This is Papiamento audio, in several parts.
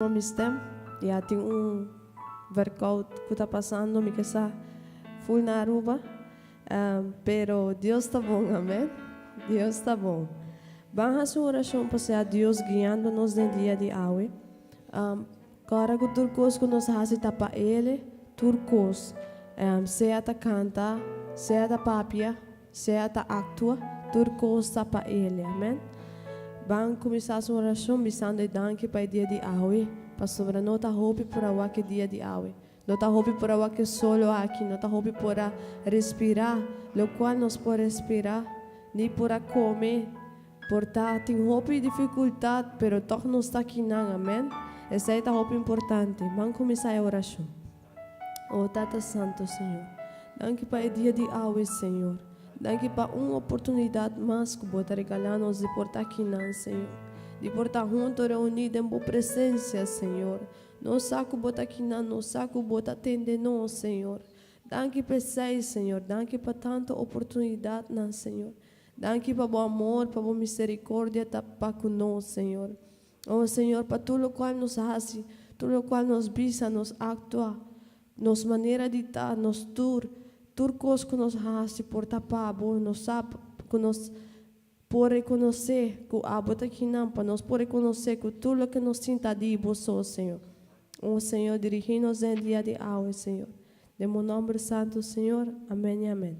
Mi stem ya tin un verkoud ku ta pasando mi ke sa full na Aruba pero Dios ta bon amen Dios ta bon ban hasi un orashon pa sea Dios guiando nos den dia di awe kòrda ku tur kos ku nos hasi ta pa El tur kos sea ta kanta sea ta papia Sea ta actua, tur cos ta pa El. Amen. Ban cuminsa su oracion bisando e danki pa e dia di awe, pasobra no ta hopi por a wak e dia di awe. No ta hopi por a wak e solo aki, no ta hopi por a respira locual nos por respira, ni por a come. Por ta tin hopi dificultad, pero toch nos ta akinan. Amen. Esey ta hopi importante. Ban cuminsa e oracion. O Tata Santo Señor, danki pa e dia di awe Señor. Danki pa un oportunidad mas cu Bo ta regala nos di por ta akinan Señor. Di por ta hunto reuni den Bo presencia Señor. Nos sa cu Bo ta akinan, nos sa cu Bo ta tende nos Señor. Danki p'esey Señor, danki pa tanto oportunidadnan Señor. Danki pa Bo amor, pa Bo misericordia ta pa cu nos Señor. O Señor, pa tur locual nos haci, tur locual nos bisa, nos actua, nos manera di ta, nos tur, tur cos cu nos haci por ta pa Bo, nos sa cu nos por reconoce cu Abo ta kinan, pa nos por reconoce cu tur loke nos tin ta di Bo so, Señor. O Señor, dirigi nos den e dia di awe, Señor. Den Bo nomber santo, Señor. Amen y amen.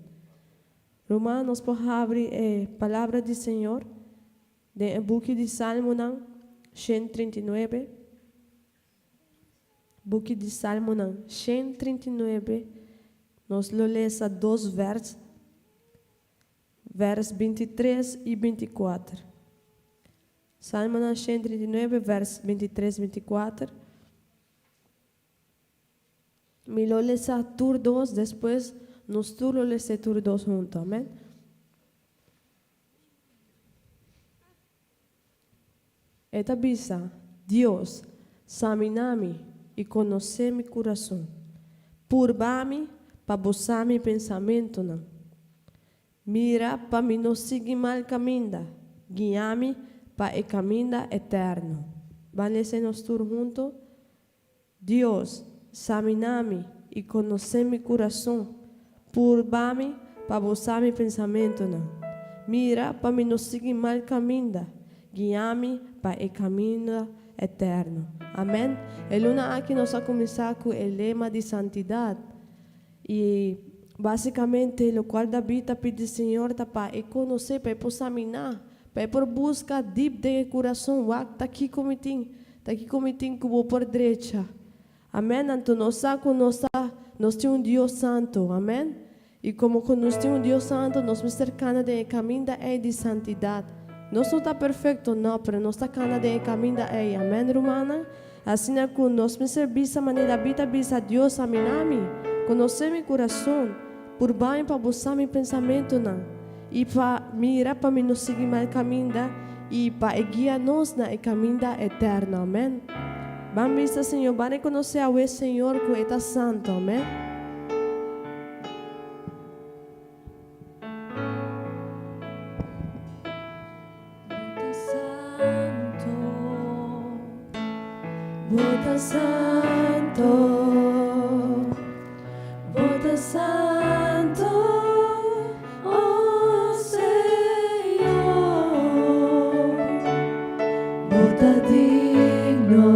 Ruman, nos por habri e Palabra di Señor. Den e buki di Salmonan 139, Buki di Salmonan 139, nos lo lesa dos vèrs, vèrs 23 i 24. Salmonan 139, vèrs 23, 24. Mi lo lesa tur dos, despues nos tur lo les'é tur dos hunto. Amèn. E ta bisa, Dios, saminá mi i konosé mi kurason. Purba mi pa bo sa mi pensamentunan. Mira pa mi no sigui mal kaminda, guia mi pa e kaminda eterno. Ban lesa nos tur hunto? Dios, saminá mi i konosé mi kurason, purba mi pa bo sa mi pensamentunan. Mira pa mi no sigui mal kaminda, guia mi pa e kaminda eterno. Amèn. E luna aki nos a kuminsá ku e lema di santidat. I básikamente lokual David ta pidi Señor ta pa e konosé, pa e por saminá, pa e por buska dip den e kurason, wak ta kiko mi tin, ta kiko mi tin ku bo por drecha. Amèn. Anto nos sa ku nos ta, nos tin un Dios santu. Amèn. I komo ku nos tin un Dios santu, nos mester kana den e kaminda ei di santidat. Nos no ta perfekto, nò, pero nos ta kana den e kaminda ei. Amèn, rumannan. Asina ku nos mester bisa manera David a bisa, Dios samina mi, konosé mi kurason, purba mi pa bo sa mi pensamentunan, i pa mira pa mi no sigui mal kaminda, i pa e guia nos na e kaminda eterno. Amèn. Ban bisa Señor, ban rekonosé awe Señor ku e ta santu. Amèn. Bo ta santo, bo ta santo, bo ta santo, oh Señor. Bo ta digno,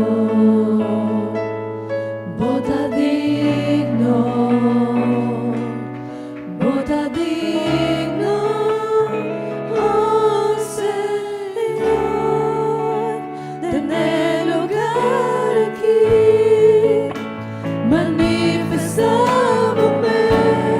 bo ta digno. Bo ta digno, oh Señor, den e lugar aki, manifesta bo mes.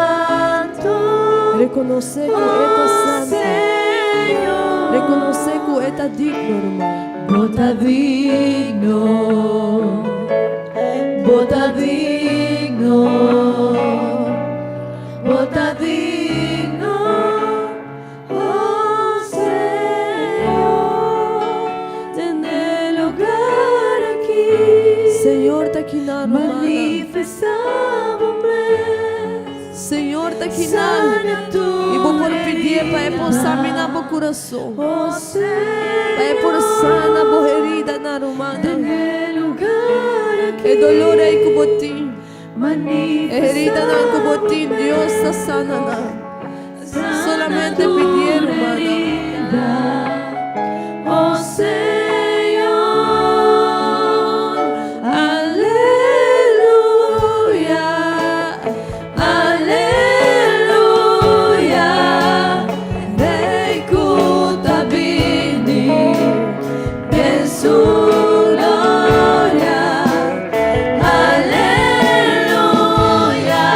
Santu. Rekonosé ku E ta Oh santu. Señor. Rekonosé ku E ta digno, ruman. Bo ta digno, Bo ta digno, Bo ta digno, oh Señor, den e lugá aki. Señor ta akinan, ruman. Manifestá bo mes, Señor ta akinan. Sana tur I bo por pidi pa E por samina bo kurason. Oh Señor, Pa E por sana bo heridanan, ruman. Den e lugá aki. E doló ei ku bo tin. Manifestá E heridanan ku bo tin, Dios ta sana nan. Solamente pidi, ruman. Oh Señor, aleluya, aleluya, Rei ku ta bini, den su gloria, aleluya,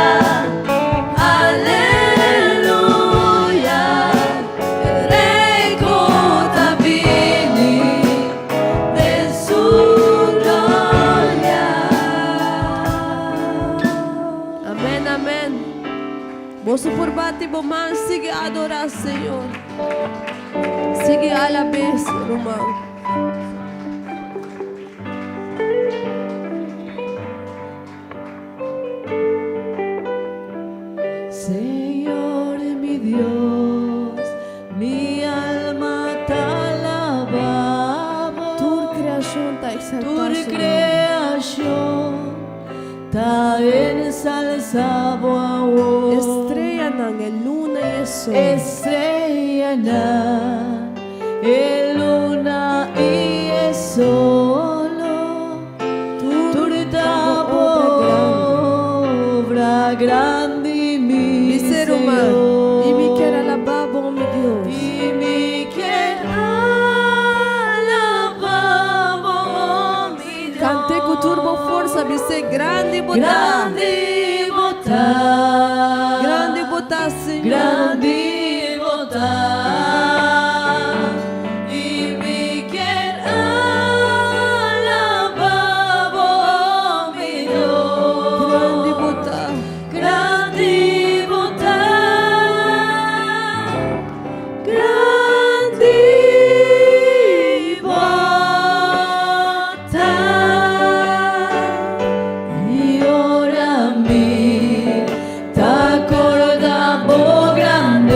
aleluya, Rei ku ta bini, den su gloria. Amèn, amèn. Bo por bati bo man, sigui adorá Señor. Sigui alab'É, ruman. Señor mi Dios, mi alma ta alabá Bo. Tur kreashon ta eksaltá Tur Señor. Kreashon ta ensalsá Bo. Streanan, e luna i e solo. Streanan, e luna i e solo. Tur Tur ta obra grandi. Obra grandi, mi Bisa, ruman, Señor. I mi ke alabá Bo, mi Dios. I mi ke alabá Bo, mi Dios. Kant'é ku tur bo forsa, bisa grandi Bo ta. Grandi Bo ta. Grandi Bo ta, Señor. Grandi Bo ta. I mi ke alabá Bo, mi Dios. Grandi Bo ta. Grandi Bo ta. Grandi Bo ta. I ora mi ta kòrda Bo grandesa.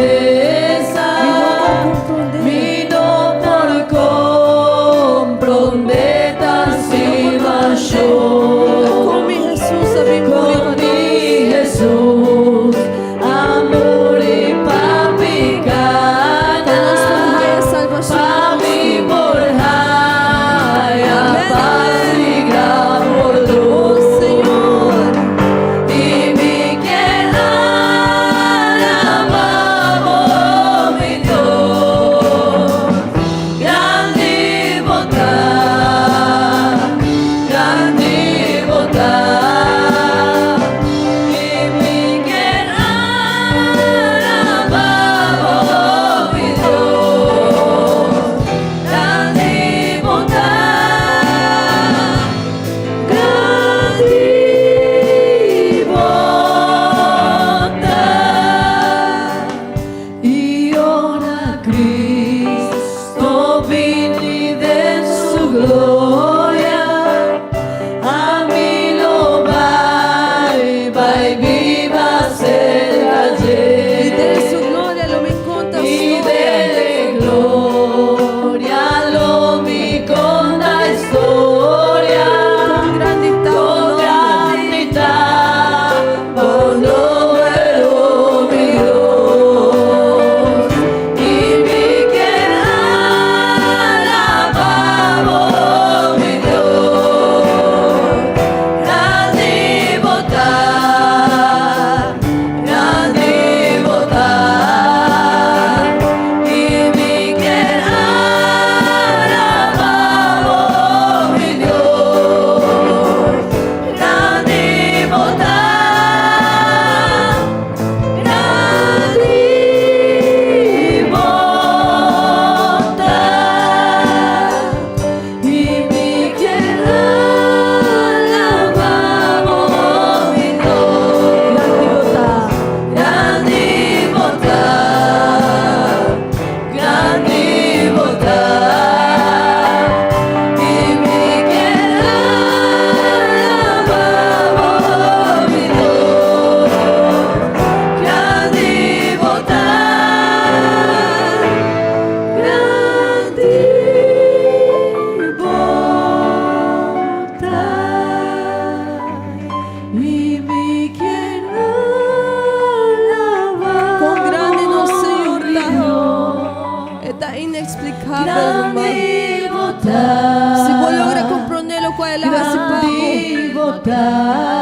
el a hasi pa bo. Grandi bo ta.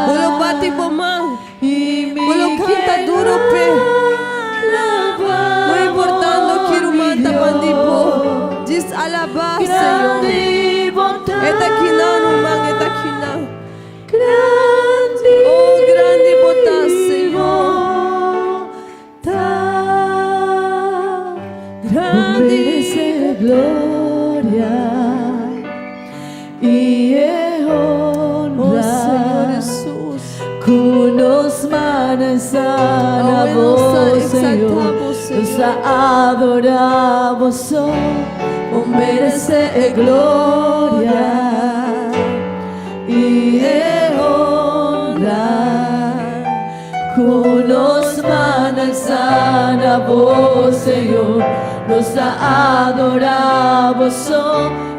Bo lo bati bo man. I mi Bo lo kanta ke duru p'e. alabá No importando bo, ki mi ruman ta bandi bo. Dios. Djis alabá Señor. Grandi bo ta. E ta kinan, ruman, e ta kinan. Grandi Oh, grandi bo ta, Señor. bo ta. Grandi. Merece gloria i Oh, honra. Señor Jesus. Ku nos man alsá na Awe nos bo, ta Señor. eksaltá bo, Nos Señor. adorá bo so, bo meresé gloria i honra. Ku nos man alsá na bo, Señor. Nos adorá bo so,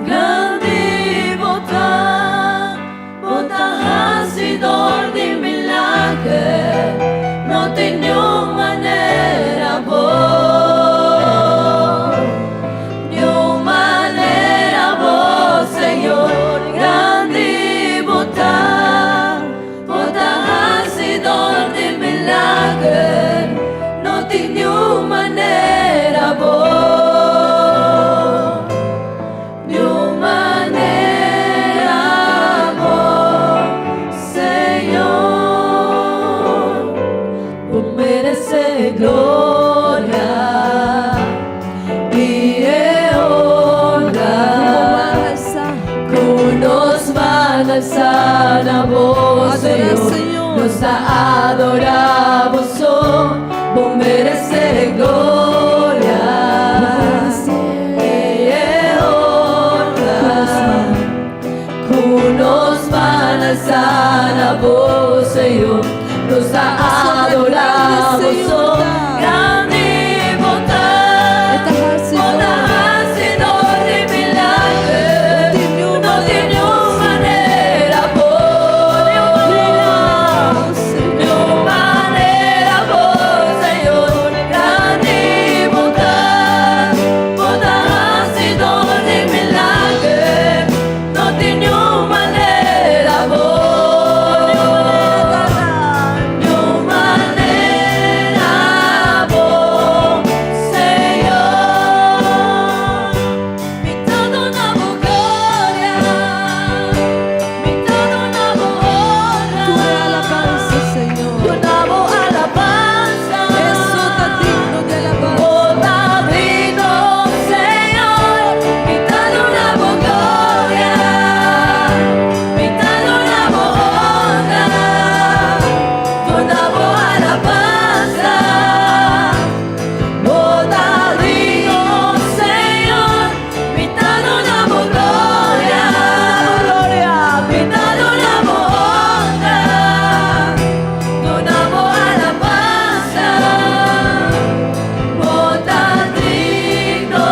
grandi bo ta, bo ta hasidó di milager, no tin niun manera bo. Niun manera bo, Señor, grandi bo ta, bo ta hasidó di milager, no tin niun manera bo. Niun manera bo, Señor, bo meresé gloria i honra. Man alsá. Ku nos man alsá na bo, Adorá, Señor. Señor. Nos adorá bo so, bo meresé gloria i honra. Ku nos man alsá na bo, Señor. Nos adorá bo so, grandi bo ta, E ta bo ta hasidó. Hasidó di milager. No tin No niun tin niun manera bo, niun manera, niun manera bo, Señor. Grandi bo ta, bo ta hasidó di milager. No tin niun manera bo, niun manera bo, Señor. Mi ta duna bo gloria, mi ta duna bo honra. Tur alabansa, Señor. Duna bo alabansa. E so ta digno di alabansa. Bo ta digno, Señor. Mi ta duna bo gloria, mi ta duna bo honra. Duna bo alabansa. Bo ta digno, Señor. Mi ta duna bo gloria, gloria. Mi ta duna bo honra. Duna bo alabansa. Bo ta digno,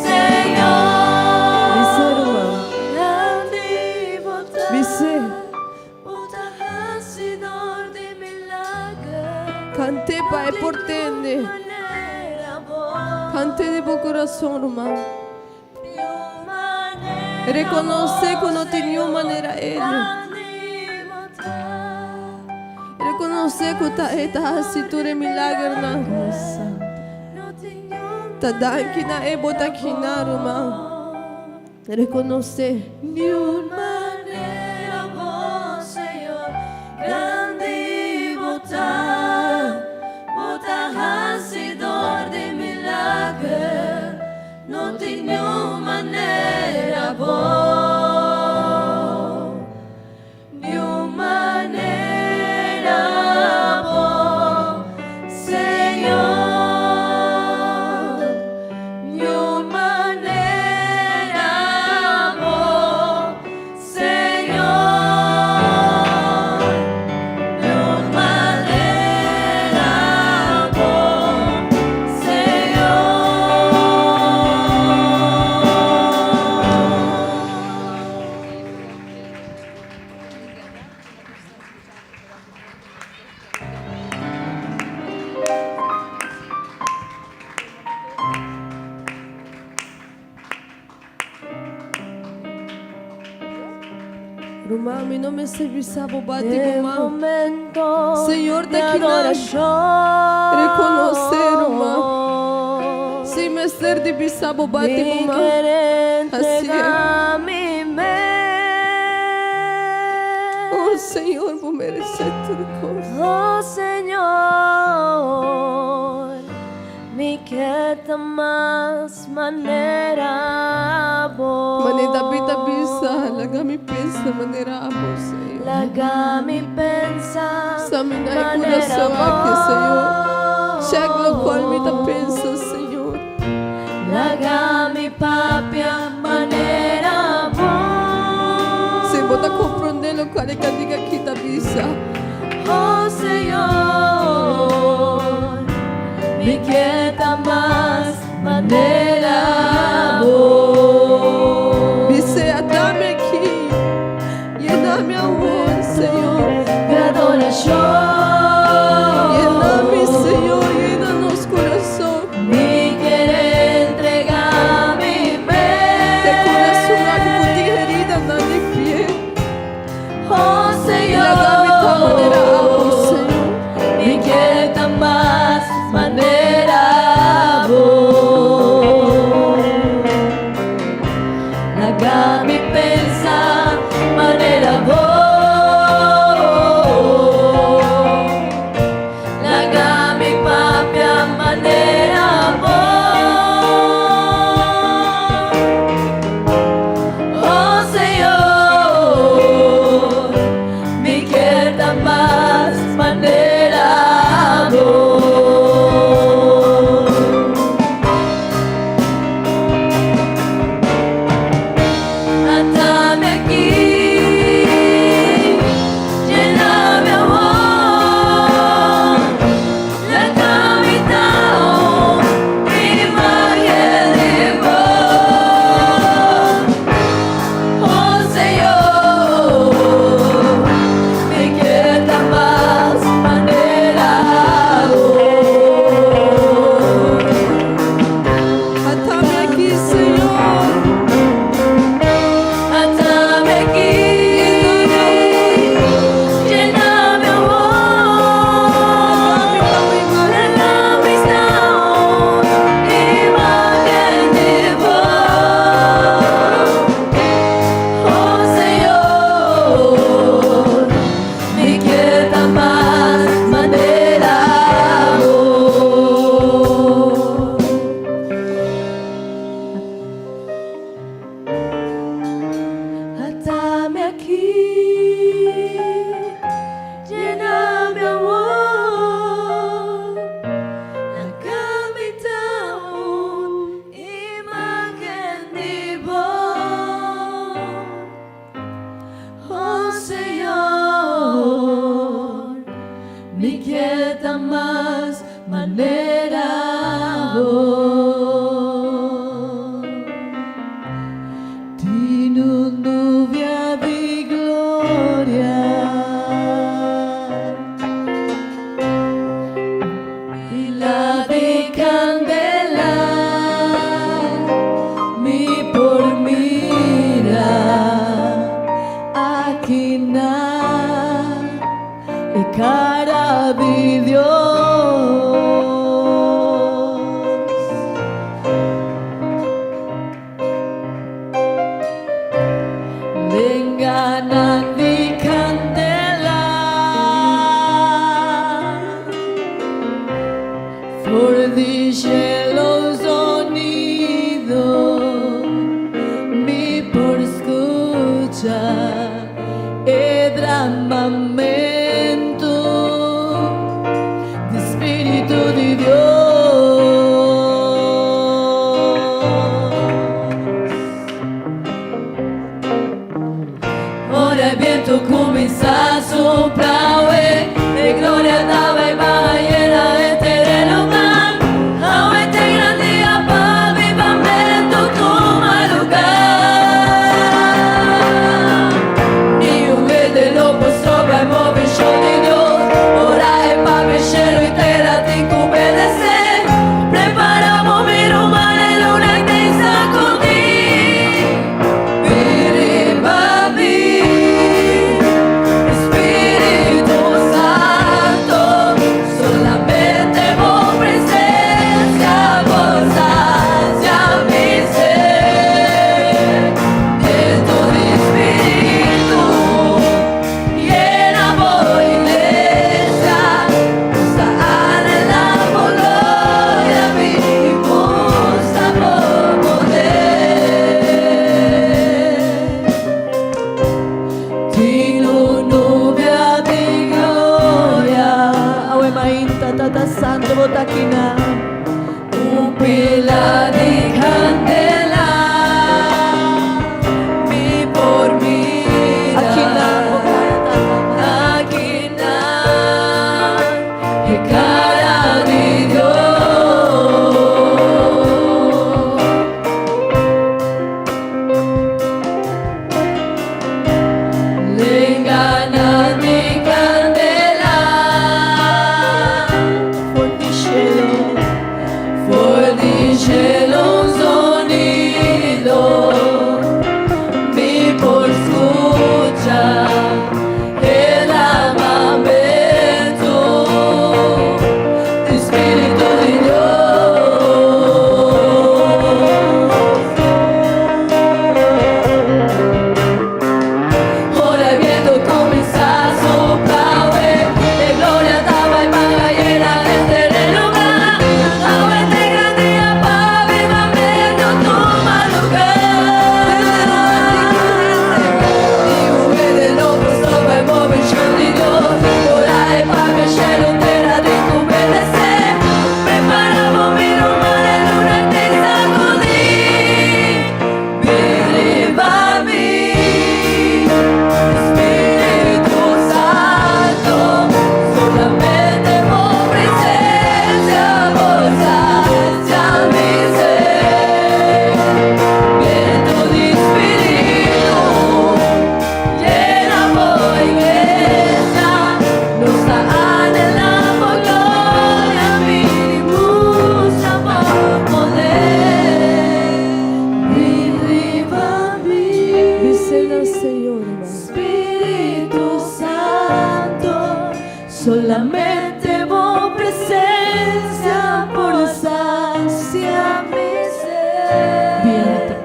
Señor. Bis'é, ruman. Grandi bo ta, Bis'é. bo ta hasidó di milager. Kant'é pa e por tende. Kant'é di bo kurason, ruman. Rekonosé ku no tin niun manera E. Rekonosé ku ta E ta hasi tur e milagernan. Ta danki na E bo ta akinan, ruman. Rekonosé. Niun manera bo, Señor, grandi bo ta, bo ta hasidó di milager, no tin niun manera bo, niun manera bo, Señor, niun manera bo, Ruman, mi no mester bisa bo bati Den bo man. momento Señor di ta kinan. adorashon. Rekonosé, ruman. Si mester di bisa bo bati bo Mi man. ker Hasié. entregá mi mes. Oh Señor, bo meresé tur kos. Oh Señor, mi ke ta mas manera bo. Manera David a bisa, laga mi pensa manera abo, Señor. Laga mi pensa Saminá e manera kurason aki, bo. Señor. Check lokual mi ta pensa, Señor. Laga mi papia manera bo. Si bo ta komprondé lokual e kantika aki ta bisa. Oh Señor, mi ke ta mas manera bo. Bis'é, ata mi aki, yena mi awor, Señor. Di adorashon. Yena mi, Señor, yena nos kurason. Mi ke entregá mi E kurason aki mes. ku tin heridanan limpi'é. Oh Laga mi ta manera abo, Señor, Señor. mi ke ta mas manera bo. Laga mi pensa manera bo. Laga mi papia manera bo. Oh Señor, mi ke ta mas manera bo. Ata mi aki, yena mi awor, laga mi ta un imágen di bo. Oh Señor, mi ke ta mas manera bo. Ata mi aki, Señor. Ata mi aki, yena mi awor, laga mi ta un imágen di bo. Oh Señor, mi ke ta mas manera bo. Ata mi aki, yena mi awor, laga mi ta un imágen di bo. Oh Señor, mi ke ta mas manera bo. Tin un nubia di gloria Pila di kandela mi por mira akinan e kara di Dios. Lenganan di kandela For di shelu zonido mi por skucha e dramamentu di Spiritu di Dios. Ora e bientu kuminsá supla, e gloria ta bai baha yena e lugá. Paso bo ta akinan. Un pila di candela mi por mira. Akinan bo cara ta. Akinan e cara di Dios. Lenganan di candela for di cielo, for di cielo un zonido mi por scucha e lamamento di Spirito di Dios. Ora e biento cuminsa sopla, e gloria ta bay paga yena henter e luga. Awe ta e gran dia pa avivamento tuma luga. Ningun hende no por stroba e movecion di Dios. Ora e papia cielo tera tin cu obedece. Prepara bo mira un mar e luna te sacudi. Bin riba mi, Spirito Santo, solamente bo presencia por sacia mi sed. Viento di Spirito, llena bo iglesia, nos ta anhela bo gloria, bin y mustra bo poder. Bin riba mi. Bis'e na Señor, ruman. Spirito Santo, solamente bo presencia por sacia mi sed. Viento,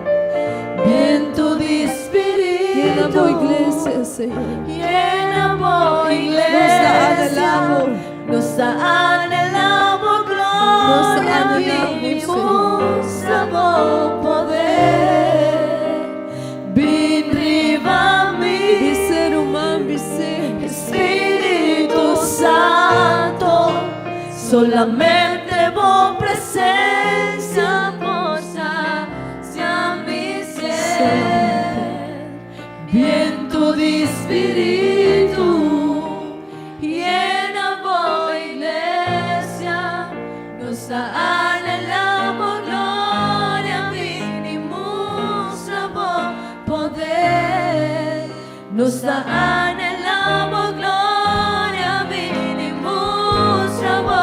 viento di Llena Spirito, bo iglesia, Señor. Llena bo Nos ta iglesia, anhela bo. nos ta anhela bo Nos ta gloria, anhela bo, bin y Señor. mustra bo poder. Bin riba mi. Bis'e, ruman, bis'e. Spirito Santo, solamente bo presencia por sacia mi sed. Viento di Spirito, llena bo iglesia, nos ta anhela bo gloria, bin y mustra bo poder. Nos ta anhela bo gloria, bin y mustra bo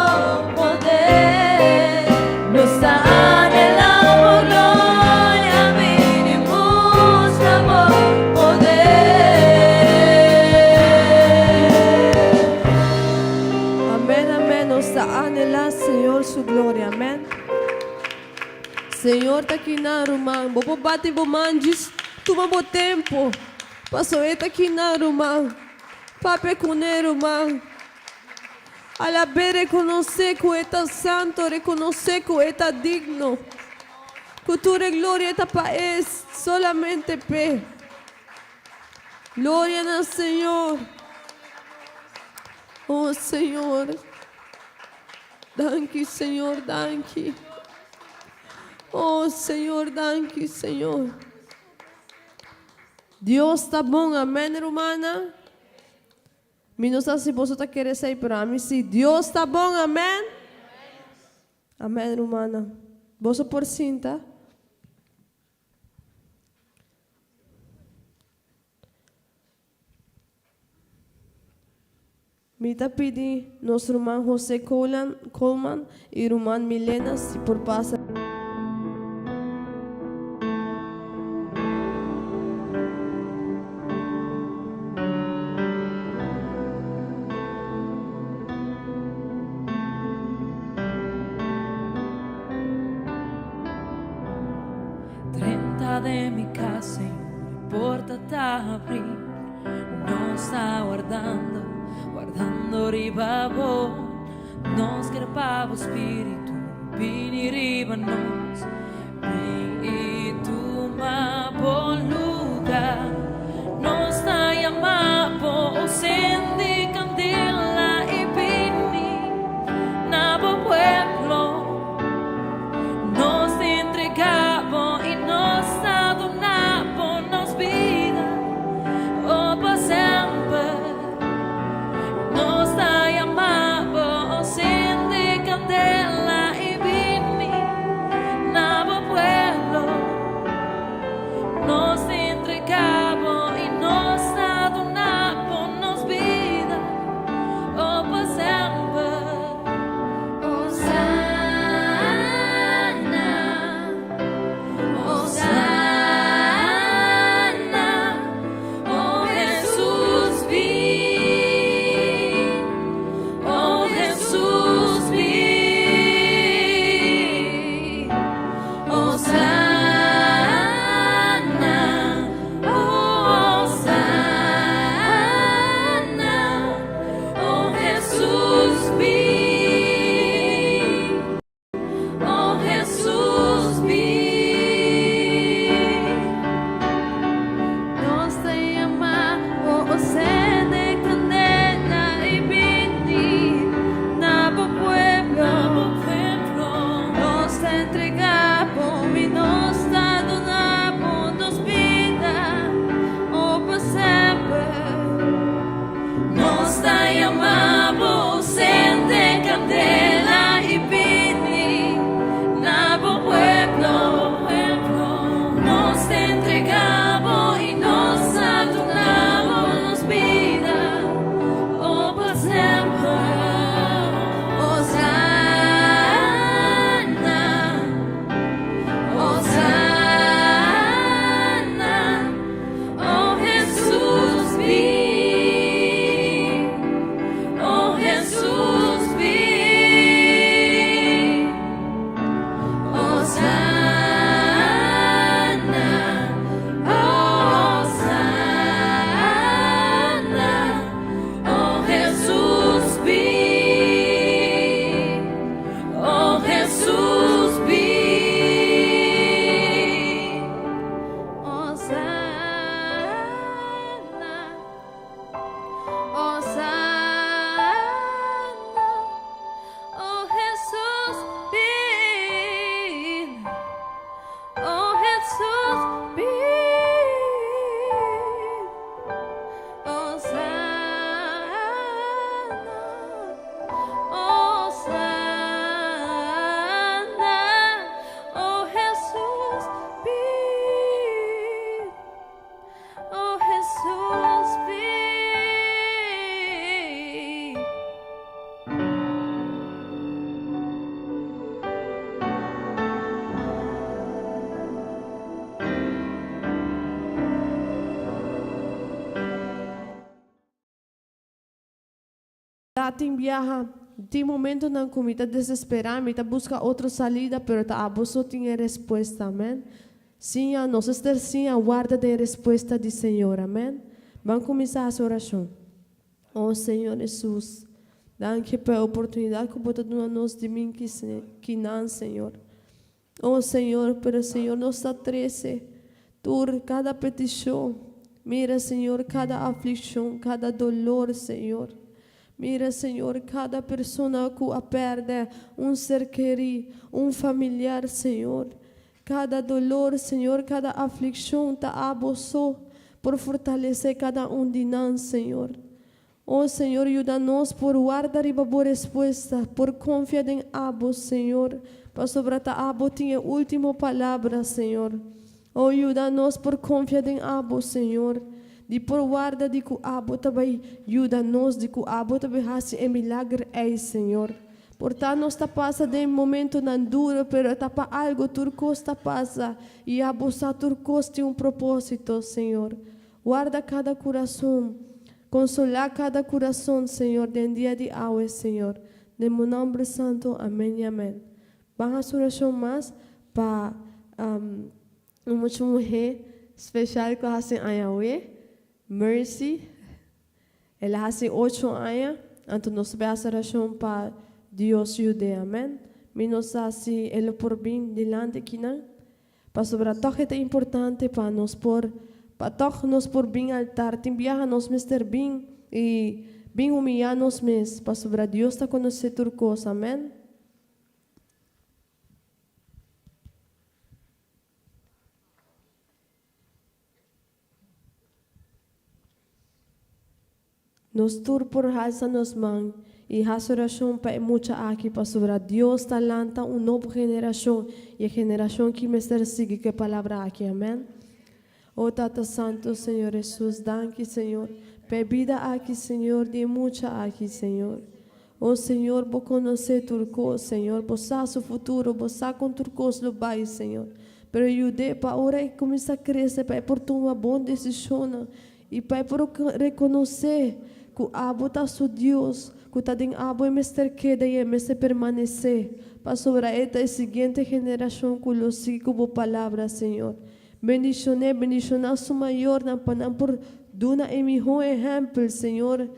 poder. Nos ta anhela bo gloria, bin y mustra bo poder. Amén, amén. Nos ta anhela Señor su gloria. Amén. Señor ta akinan, ruman. Bo por bati bo man, djis tuma bo tempo. Paso e ta akinan, ruman. Papia cune, ruman. Alab'e, reconoce cu e ta santo, reconoce cu e ta digno. Cu tur e gloria ta pa e, solamente p'e. Gloria na Señor. Oh Señor. Danki, Señor, danki. Oh Señor, danki, Señor. Dios ta bon, amén, rumannan. Mi no sa si boso ta kere esey, pero ami si. Dios ta bon, amén. Amén, rumannan. Boso por sinta. Mi ta pidi nos ruman José Coleman y ruman Milena si por pasa. Drenta den mi cas, Señor, porta ta habri. Nos ta wardando, wardando riba bo. Nos kier pa bo Spirito bini riba nos. Bin y tuma bo luga. Nos ta yama bo, sende candela y bini na bo pueblo. berdat tin biaha tin momentonan ku mi ta desesperá, mi ta buska otro salida, pero ta abo so tin e respuesta. Amèn. Siña, nos mester siña warda den e respuesta di Señor. Amèn. Ban kuminsá hasi orashon. O Señor Hesus, danki pa e oportunidat ku Bo ta duna nos di bin kinan, Señor. O Señor, pero Señor nos ta trese tur kada petishon. Mira, Señor, kada aflikshon, kada dolor, Señor. Mira, Señor, kada persona ku a pèrdè un ser kerí, un familiar, Señor. Kada dolor, Señor, kada aflikshon ta Abo so por fortalesé kada un di nan, Señor. O Señor, yuda nos por warda riba Bo respuesta, por konfia den Abo, Señor, pasobra ta Abo tin e último palabra, Señor. O yuda nos por konfia den Abo, Señor, di por warda di ku Abo ta bai yuda nos, di ku Abo ta bai hasi e milager ei, Señor. Por ta nos ta pasa den momentonan duro, pero ta pa algo tur kos ta pasa, i Abo sa tur kos tin un propósito, Señor. Warda kada kurason, konsolá kada kurason, Señor, den dia di awe, Señor. Den Bo nòmber santu, amèn i amèn. Ban hasi orashon mas pa un mucha muhé speshal ku a hasi aña awe, Mercy. El a hasi ocho aña, anto nos ta bai hasi orashon pa Dios yud'é, amèn. Mi no sa si e lo por bin dilanti kinan. Pasobra tòg e ta importante pa nos por, pa tòg nos por bin altar. Tin biaha nos mester bin i bin humiyá nos mes, pasobra Dios ta konosé tur kos. Amèn. Nos tur por halsa nos man i hasi orashon pa e mucha aki pasobra Dios ta lanta un nobo generashon i e generashon ki mester sigui ku e palabra aki. Amen. O Tata Santo, Señor Hesus, danki Señor pa e bida aki Señor di e mucha aki Señor. O Señor, bo konosé tur kos Señor, bo sa su futuro, bo sa kon tur kos lo bai Señor. Pero yud'é pa ora e kuminsá krese pa e por tuma bon desishonnan I pa e por rekonosé ku abo ta su Dios, ku ta den abo e mester keda i e mester permanesé, pasobra e ta e siguiente generashon ku lo sigui ku bo palabra, Señor. Bendishon'é, bendishoná su mayornan pa nan por duna e mihó ehèmpel, Señor.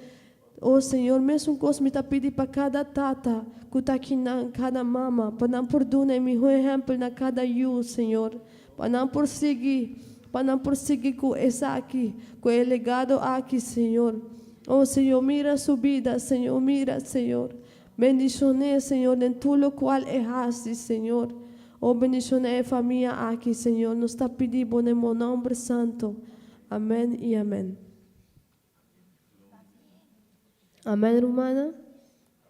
O Señor, mesun kos mi ta pidi pa kada tata ku ta akinan, kada mama, pa nan por duna e mihó ehèmpel na kada yu, Señor, pa nan por sigui, pa nan por sigui ku esaki, ku e legado aki, Señor. O Señor, mira su bida, Señor, mira, Señor. Bendishon'é, Señor, den tur lokual e hasi, Señor. O bendishoná e famia aki, Señor. Nos ta pidi Bo den Bo nòmber santo. Amèn i amèn. Amèn rumannan.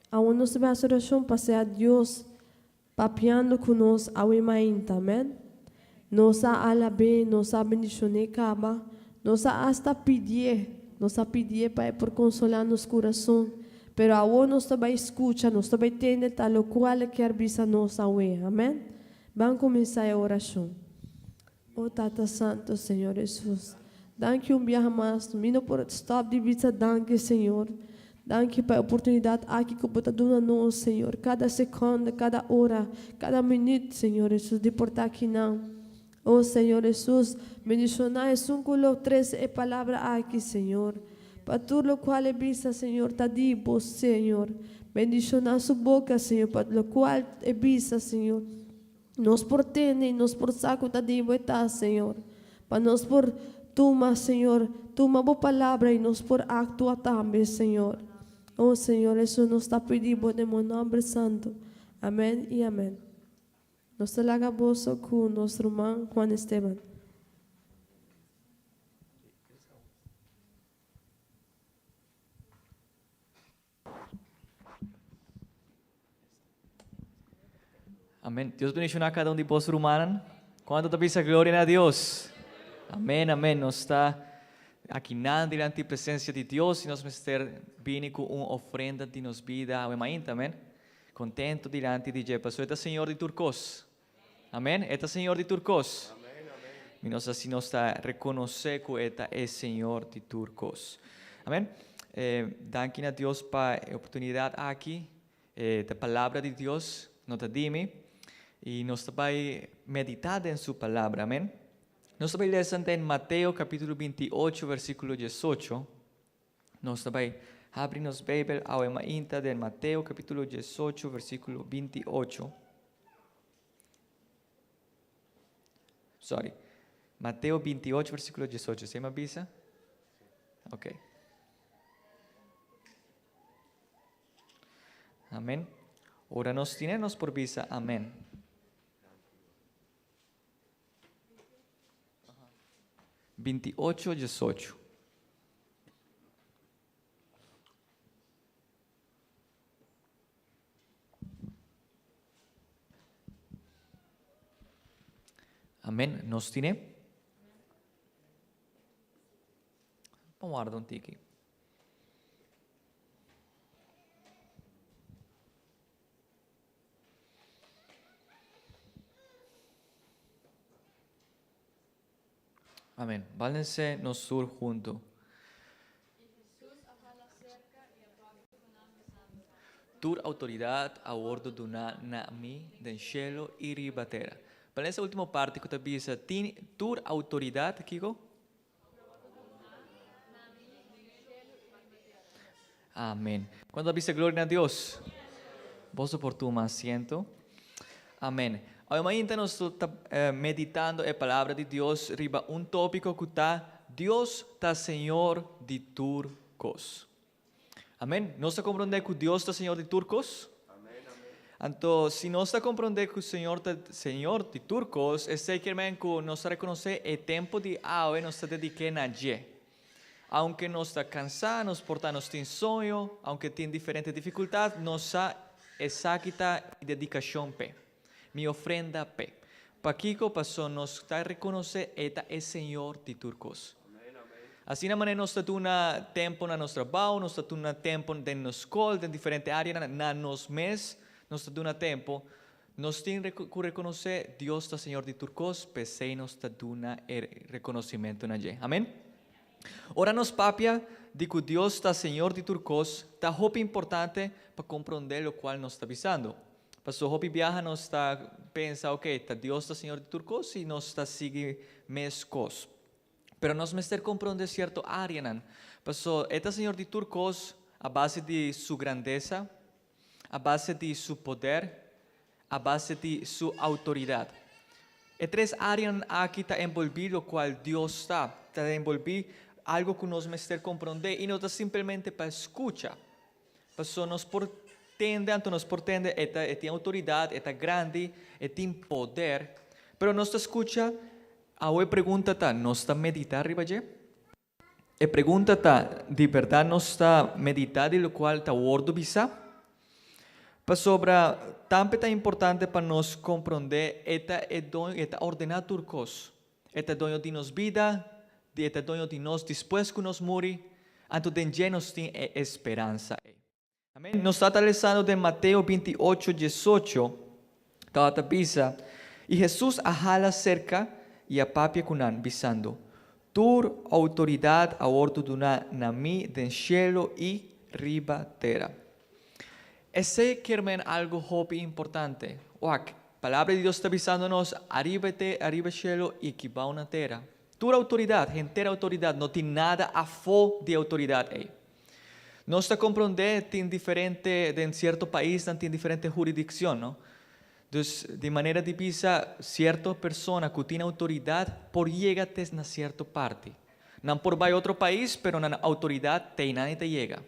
Awe nos ta bai hasi orashon pa sea Dios papiando ku nos awe mainta. Amèn. Nos a alab'é, nos a bendishon'é kaba, nos a asta pidié, nos a pidié pa e por konsolá nos kurason. Pero awor nos ta bai skucha, nos ta bai tende ta lokual e kier bisa nos awe. Amèn. Ban kuminsá e orashon. O Tata Santo, Señor Hesus, danki un biaha mas. Mi no por stop di bisa danki, Señor. Danki pa e oportunidad aki cu Bo ta duna nos, Señor, cada seconde, cada ora, cada minuut, Señor Hesus, di por ta akinan. O Señor Hesus, bendiciona esun cu lo trece e palabra aki, Señor. Pa tur locual e bisa, Señor, ta di Bo, Señor. Bendiciona su boca, Señor, pa locual e bisa, Señor. Nos por tende i nos por sa ku ta di Bo e ta, Señor. Pa nos por tuma, Señor, tuma Bo palabra i nos por aktua tambe, Señor. O Señor Hesus, nos ta pidi Bo den Bo nòmber santu. Amèn i amèn. Nos ta laga boso ku nos ruman Juan Esteban. Amén. Dios bendiciona cada un di bos rumannan. Cuanto ta bisa gloria na Dios? Amén, amén. Nos ta aki nan dilanti presencia di Dios y nos mester bini cu un ofrenda di nos bida awe mainta, amén. Contento dilanti di dje, pasobra e ta Señor di tur cos. Amén. E ta Señor di tur cos. Mi no sa si nos ta reconoce cu e ta e Señor di tur cos. Amén. Danki na Dios pa e oportunidat aki. E ta palabra di Dios, no ta di mi. I nos ta bai meditá den su palabra. Amen. Nos ta bai lesa den Mateo kapítulo 28, versíkulo 18. Nos ta bai habri nos Beibel awe mainta den Mateo kapítulo 18, versíkulo 28. Sorry. Mateo 28, versíkulo 18. Se me bisa? Ok. Amén. Ora nos tiene nos por bisa amén. 28, 18. Amén. Nos tiene? Vamos guarda un tiki. Amén. Válense nos sur junto. Tur autoridad a wordo duna na mi den cielo y riba tera. Pero esa última parte que te bisa, tin tur autoridad, Kiko? Amén. Cuando bisa gloria a Dios? Vos por tu asiento. Amén. Hoy mañana nos está eh, meditando la palabra de Dios riba un tópico que está Dios está Señor de turcos. Amén. ¿No se comprende que Dios está Señor de turcos? Anto, si nos ta comprende cu Señor ta Señor di tur cos, esey kier men cu nos ta reconoce e tempo di awe nos ta dedique na dje. Aunke nos ta cansa, nos por ta nos tin soño, aunke tin diferente dificultad, nos sa esaki ta mi dedicacion p'e, mi ofrenda p'e. Pakico? Paso nos ta reconoce e ta e Señor di tur cos. Asina manera nos ta duna tempo na nos trabao, nos ta duna tempo den nos skol, den diferente areanan, na nos mes nos ta duna tempo. Nos tin ku rekonosé Dios ta Señor di tur kos, p'esei nos ta duna e rekonosimentu na dje. Amen? Ora nos papia di ku Dios ta Señor di tur kos, ta hopi importante pa komprondé lokual nos ta bisando. Pasobra hopi biaha nos ta pensa, ok, ta Dios ta Señor di tur kos i nos ta sigui mes kos. Pero nos mester comprende cierto areanan. Paso e ta Señor di tur cos a base di Su grandesa, a base di Su poder, a base di Su autoridad. E tres areanan aki ta enbolbi locual Dios ta, ta enbolbi algo cu nos mester comprende y no ta simplemente pa scucha. Paso nos por tende, anto nos por tende e ta e tin autoridad, e ta grandi, e tin poder, pero nos ta scucha Awe e pregunta ta, nos ta meditá riba dje? E pregunta ta, di bèrdat nos ta meditá di lokual ta wòrdu bisá? Pasobra tambe ta importante pa nos komprondé e ta e doño, e ta ordená tur kos. E ta doño di nos bida, di e ta doño di nos despues ku nos muri, anto den dje nos tin e esperansa ei. Amen. Nos ta ta lesando den Mateo 28, 18, tabata bisa, I Hesus a hala serka i a papia ku nan, bisando, Tur outoridat a wòrdu duná na mi den shelu i riba tera. Esei kier men algu hopi importante. Wak, Palabra di Dios ta bisando nos, Ariba te, ariba shelu i kibao na tera. Tur outoridat, henter outoridat, no tin nada afó di e outoridat ei. Nos ta komprondé tin diferente, den sierto paisnan tin diferente huridikshon, no? Dus di manera di bisa sierto persona ku tin outoridat por yega te na sierto parti. Nan por bai otro pais pero nan outoridat te einan e ta yega.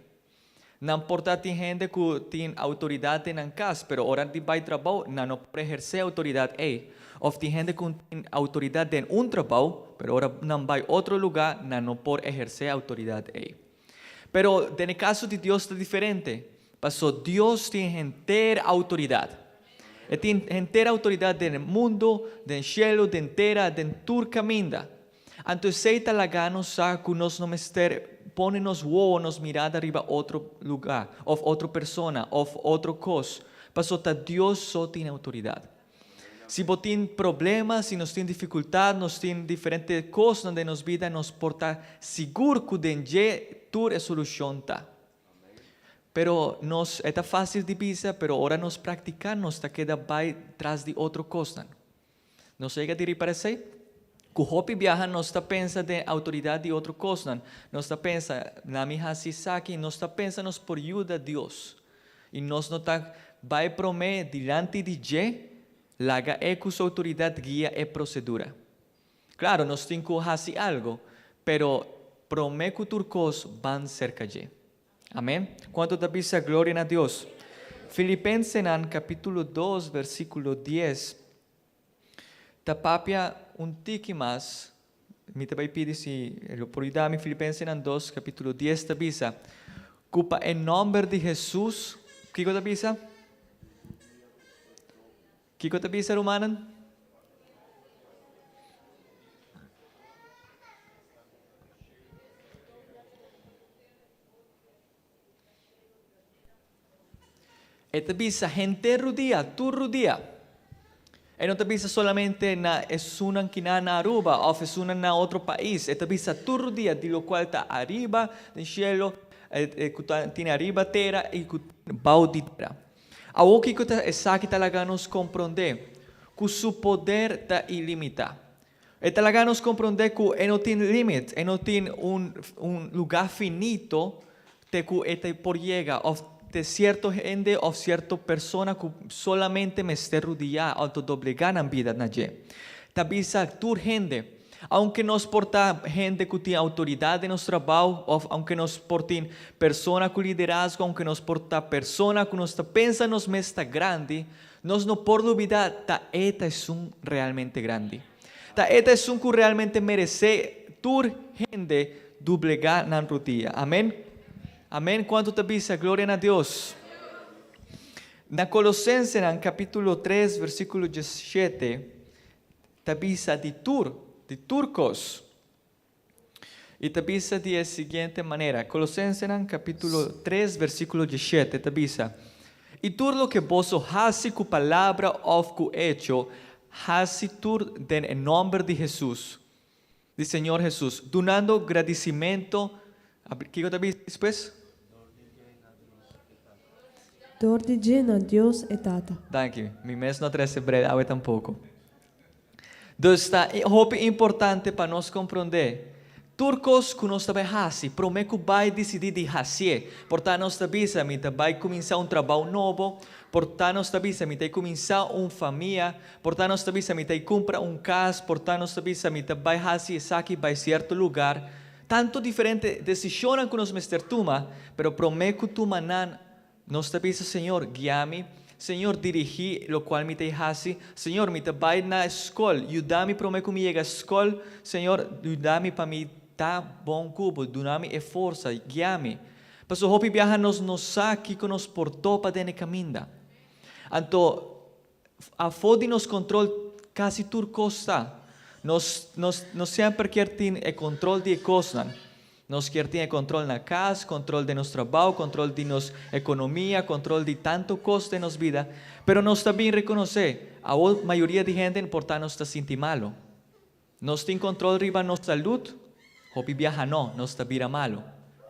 Nan por ta tin hende ku tin outoridat den nan kas pero ora di bai trabou nan no por ehersé outoridat ei. Òf tin hende ku tin outoridat den un trabou pero ora nan bai otro lugá nan no por ehersé outoridat ei. Pero den e kaso di Dios ta diferente, paso Dios tin henter outoridat. E tin henter outoridat den e mundu, den shelu, den tera, den tur kaminda. Anto esei ta laga nos sa ku nos no mester pone nos wowo, nos mirada riba otro lugá, òf otro persona, òf otro kos, paso ta Dios so tin outoridat. Si bo tin problema, si nos tin dificultad, nos tin diferente cosnan den nos bida, nos por ta sigur cu den dje. tur e solushon ta. Pero nos e ta fásil di bisa, pero ora nos praktiká nos ta keda bai tras di otro kosnan. Nos a yega di ripara esei? Ku hopi biaha nos ta pensa den outoridat di otro kosnan. Nos ta pensa, Na mi hasi esaki, nos ta pensa nos por yuda Dios. I nos no ta bai promé dilanti di dje, laga e ku su outoridat guia e prosedura. Klaro, nos tin ku hasi algu, pero promé ku tur kos ban serka dje. Amén. Kuantu ta bisa gloria na Dios? Filipensenan kapítulo dos versíkulo dies ta papia un tiki mas. Mi ta bai pidi si lo por yuda mi. Filipensenan dos kapítulo dies ta bisa ku pa e nòmber di Hesus, kiko ta bisa? Kiko ta bisa rumannan? E ta bisa henter rudia, tur rudia. E no ta bisa solamente na esunnan kinan na Aruba of esunnan na otro pais. E ta bisa tur rudia di locual ta ariba den cielo, cu ta tin ariba tera y cu tin bao di tera. Awor kiko ta esaki ta laga nos komprondé? Ku su poder ta ilimitá. E ta laga nos komprondé ku e no tin límit, e no tin un un lugá finito te ku e ta por yega òf te sierto hende òf sierto persona ku solamente mester rudiá òf ta doblegá nan bida na dje. Ta bisa tur hende. Aunke nos por ta hende ku tin outoridat den nos trabou òf aunke nos por tin persona ku liderazgo, aunke nos por ta persona ku nos ta pensa nos mes ta grandi, nos no por lubidá ta e ta esun realmente grandi. Ta e ta esun ku realmente meresé tur hende dublegá nan rudia. Amen? Amen? Kuantu ta bisa gloria na Dios? Na Kolosensenan kapítulo tres versíkulo diesshete Ta bisa di tur, di tur kos. I ta bisa di e siguiente manera, Kolosensenan kapítulo tres versíkulo diesshete ta bisa, I tur loke boso hasi ku palabra òf ku echo, hasi tur den e nòmber di Hesus, di Señor Hesus, dunando gradisimentu, kiko ta bisa despues? Dor di dje na Dios e Tata. Danki. Mi mes no a trese bred awe tampoko. Dus ta hopi importante pa nos komprondé tur kos ku nos ta bai hasi promé ku bai disidí di hasié. Por ta nos ta bisa mi ta bai kuminsá un trabou nobo, por ta nos ta bisa mi ta kuminsá un famia, por ta nos ta bisa mi ta kumpra un kas, por ta nos ta bisa mi ta bai hasi esaki bai sierto lugar. Tantu diferente desishonnan ku nos mester tuma, pero promé ku tuma nan, nos ta bisa, Señor, guia mi. Señor, dirigí lokual mi ta i hasi. Señor, mi ta bai na skol, yuda mi promé ku mi yega skol. Señor, yuda mi pa mi ta bon ku bo, duna mi e forsa, guia mi. Pasobra hopi biaha nos no sa kiko nos por topa den e kaminda. Anto, Afó di nos control casi tur cos ta. Nos, nos, nos semper kier tin e control di e cosnan. Nos kier tin e control na cas, control den nos trabao, control di nos economia, control di tanto cos den nos bida. Pero nos ta bin reconoce, awor mayoria di hende por ta nos ta sinti malo. Nos tin control riba nos salud? Hopi biaha no, nos ta bira malo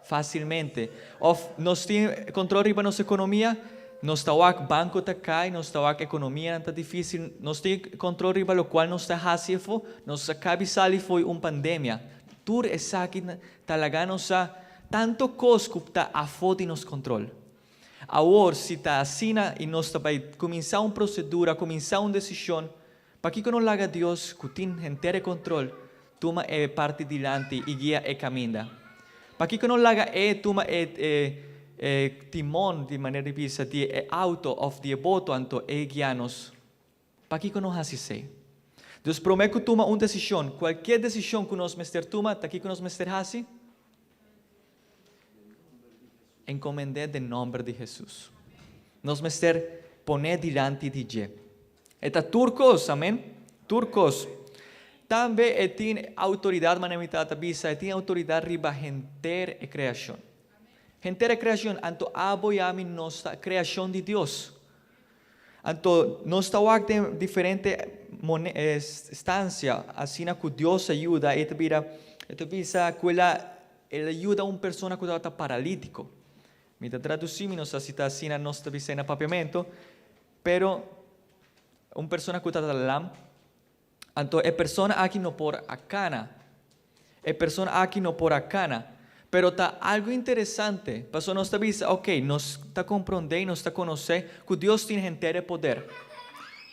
facilmente. Of nos tin control riba nos economia? Nos ta wak banco ta cay, nos ta wak economianan ta dificil. Nos tin control riba locual nos ta haci afo? Nos a cabi sali fo'i un pandemia. Tur esaki ta laga nos sa tanto cos cu ta afo di nos control. Awor si ta asina y nos ta bay cuminsa un procedura, cuminsa un decision, Pakiko no laga Dios, ku tin henter e kontrol, tuma e parti dilanti i guia e kaminda? Pakiko no laga E tuma e e e timon, di manera di bisa, di e auto òf di e boto anto E guia nos? Pakiko no hasi esei? Dus promé ku tuma un desishon, kualkier desishon ku nos mester tuma, ta kiko nos mester hasi? Encomend'é den nomber di Hesus. Nos mester pon'é dilanti di dje. E ta tur kos, amen? Tur kos. Tambe e tin autoridad, manera mi tata bisa, e tin autoridad riba henter e creacion. Henter e creacion, anto abo i ami nos ta creacion di Dios. Anto nos ta wak den diferente stancia, asina cu Dios a yuda, e ta bira, e ta bisa cu el a. El a yuda un persona ku tabata paralítiko. Mi ta tradusí, mi no sa si ta asina nos ta bisa na papiamento, pero un persona ku tabata lam. Anto e persona aki no por a kana. E persona aki no por a kana. Pero ta algo interesante, paso nos ta bisa, ok, nos ta komprondé, nos ta konosé ku Dios tin henter e poder.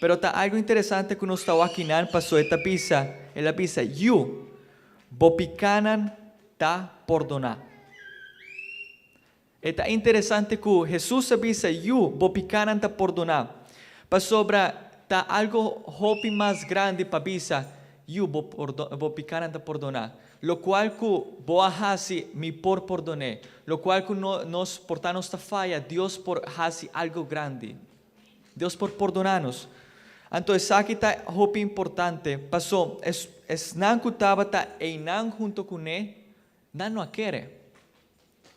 Pero ta algo interesante ku nos ta wak akinan, paso e ta bisa, el a bisa, Yu, bo pikanan ta pordoná. E ta interesante ku Hesus a bisa, Yu, bo pikanan ta pordoná. Pasobra ta algo hopi mas grandi pa bisa, Yu, bo bo pikanan ta pordoná. Lokual ku bo a hasi, mi por pordon'é. Lokual ku no nos por ta nos ta faya, Dios por hasi algo grandi. Dios por pordoná nos. Anto esaki ta hopi importante, paso es esnan ku tabata einan hunto kuné, nan no a kere.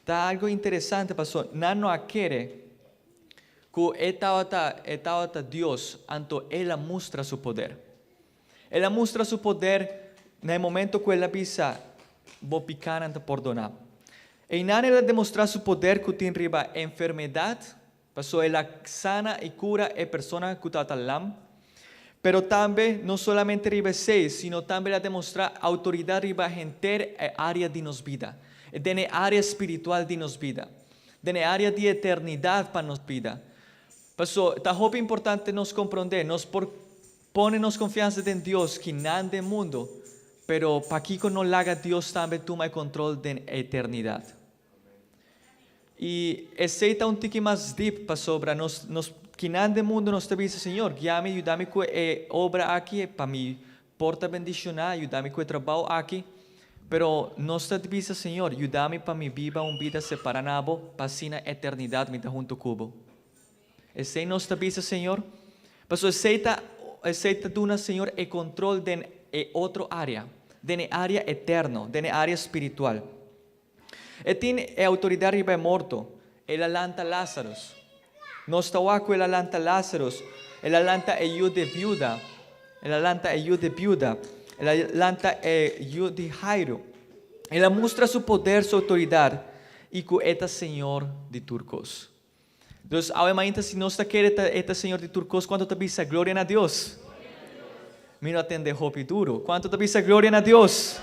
Ta algo interesante paso nan no a kere ku e tabata e tabata Dios, anto el a mustra su poder. El a mustra su poder na e momento ku el a bisa, Bo pikanan ta pordoná. Einan el a demostrá su poder ku tin riba enfermedat, paso el a sana i kura e persona ku tabata lam. Pero tambe, no solamente riba esei, sino tambe el a demostrá outoridat riba henter e área di nos bida, den e área spiritual di nos bida, den e área di eternidat pa nos bida. Paso, ta hopi importante nos komprondé, nos por pone nos konfiansa den Dios kinan den mundu, pero pakiko no laga Dios tambe tuma e kontrol den eternidat? I esei ta un tiki mas dip pasobra nos nos kinan den mundu nos ta bisa, Señor, guia mi, yuda mi ku e obra aki pa mi por ta bendishoná, yuda mi ku e trabou aki. Pero nos ta bisa, Señor, yuda mi pa mi biba un bida separá na bo, pa asina eternidat mi ta huntu ku bo. Esei nos ta bisa, Señor, pasobra esei ta esei ta duna Señor e kontrol den e otro área, den e área eterno, den e área spiritual. E tin e outoridat riba e morto. El a lanta Lázarus. Nos ta wak ku el a lanta Lázarus. El a lanta e yu di biuda. El a lanta e yu di biuda. El a lanta e yu di Jairo. El a mustra su poder, su outoridat, i ku e ta Señor di tur kos. Dus awe mainta si nos ta kere ta e ta Señor di tur kos, kuantu ta bisa gloria na Dios? Mi no a tende hopi duru. Kuantu ta bisa gloria na Dios?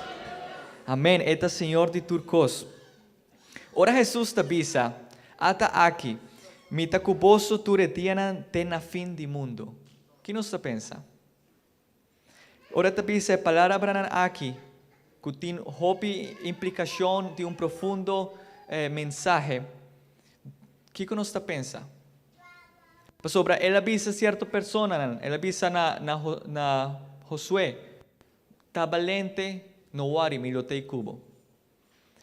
Amen, e ta Señor di tur kos. Ora Hesus ta bisa, Ata aki, mi ta ku boso tur e dianan te na fin di mundu. Ki nos ta pensa? Ora ta bisa e palabranan aki, ku tin hopi implikashon di un profundo mensahe, kiko nos ta pensa? Pasobra el a bisa sierto personanan, el a bisa na na na Josué, Ta balente, no wòri, mi lo ta ei ku bo.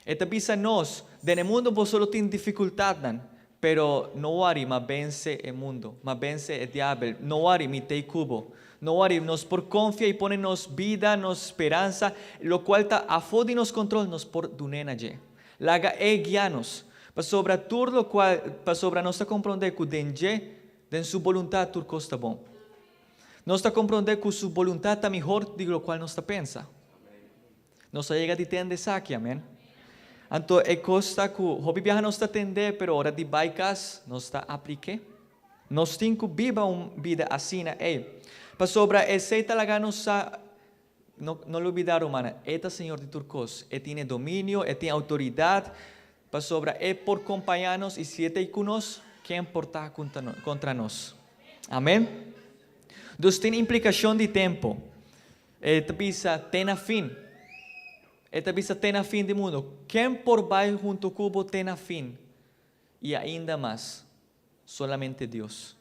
E ta bisa nos, Den e mundu boso lo tin difikultatnan, pero no wòri, m'a vense e mundu, m'a vense e diabel. No wòri, mi t'ei ku bo. No wòri, nos por konfia i pone nos bida, nos speransa, lokual ta afó di nos kontrol, nos por dun'é na dje. Laga E guia nos, pasobra tur lokual, pasobra nos ta komprondé ku den dje, den Su boluntat tur kos ta bon. Nos ta komprondé ku Su boluntat ta mihor di lokual nos ta pensa. Nos a yega di tende esaki, amen. Anto e kos ta ku hopi biaha nos ta tende, pero ora di bai kas nos ta aplik'é. Nos tin ku biba un bida asina ei, pasobra esei ta laga nos sa, no no lubidá rumannan, e ta Señor di tur kos, e tin e dominio, e tin outoridat, pasobra e por kompañá nos i si e ta ei ku nos, ken por ta kontra nos? Amen. Dus tin implikashon di tempu. E ta bisa te na fin. E ta bisa te na fin di mundu. Ken por bai huntu ku bo te na fin? I ainda mas, solamente Dios.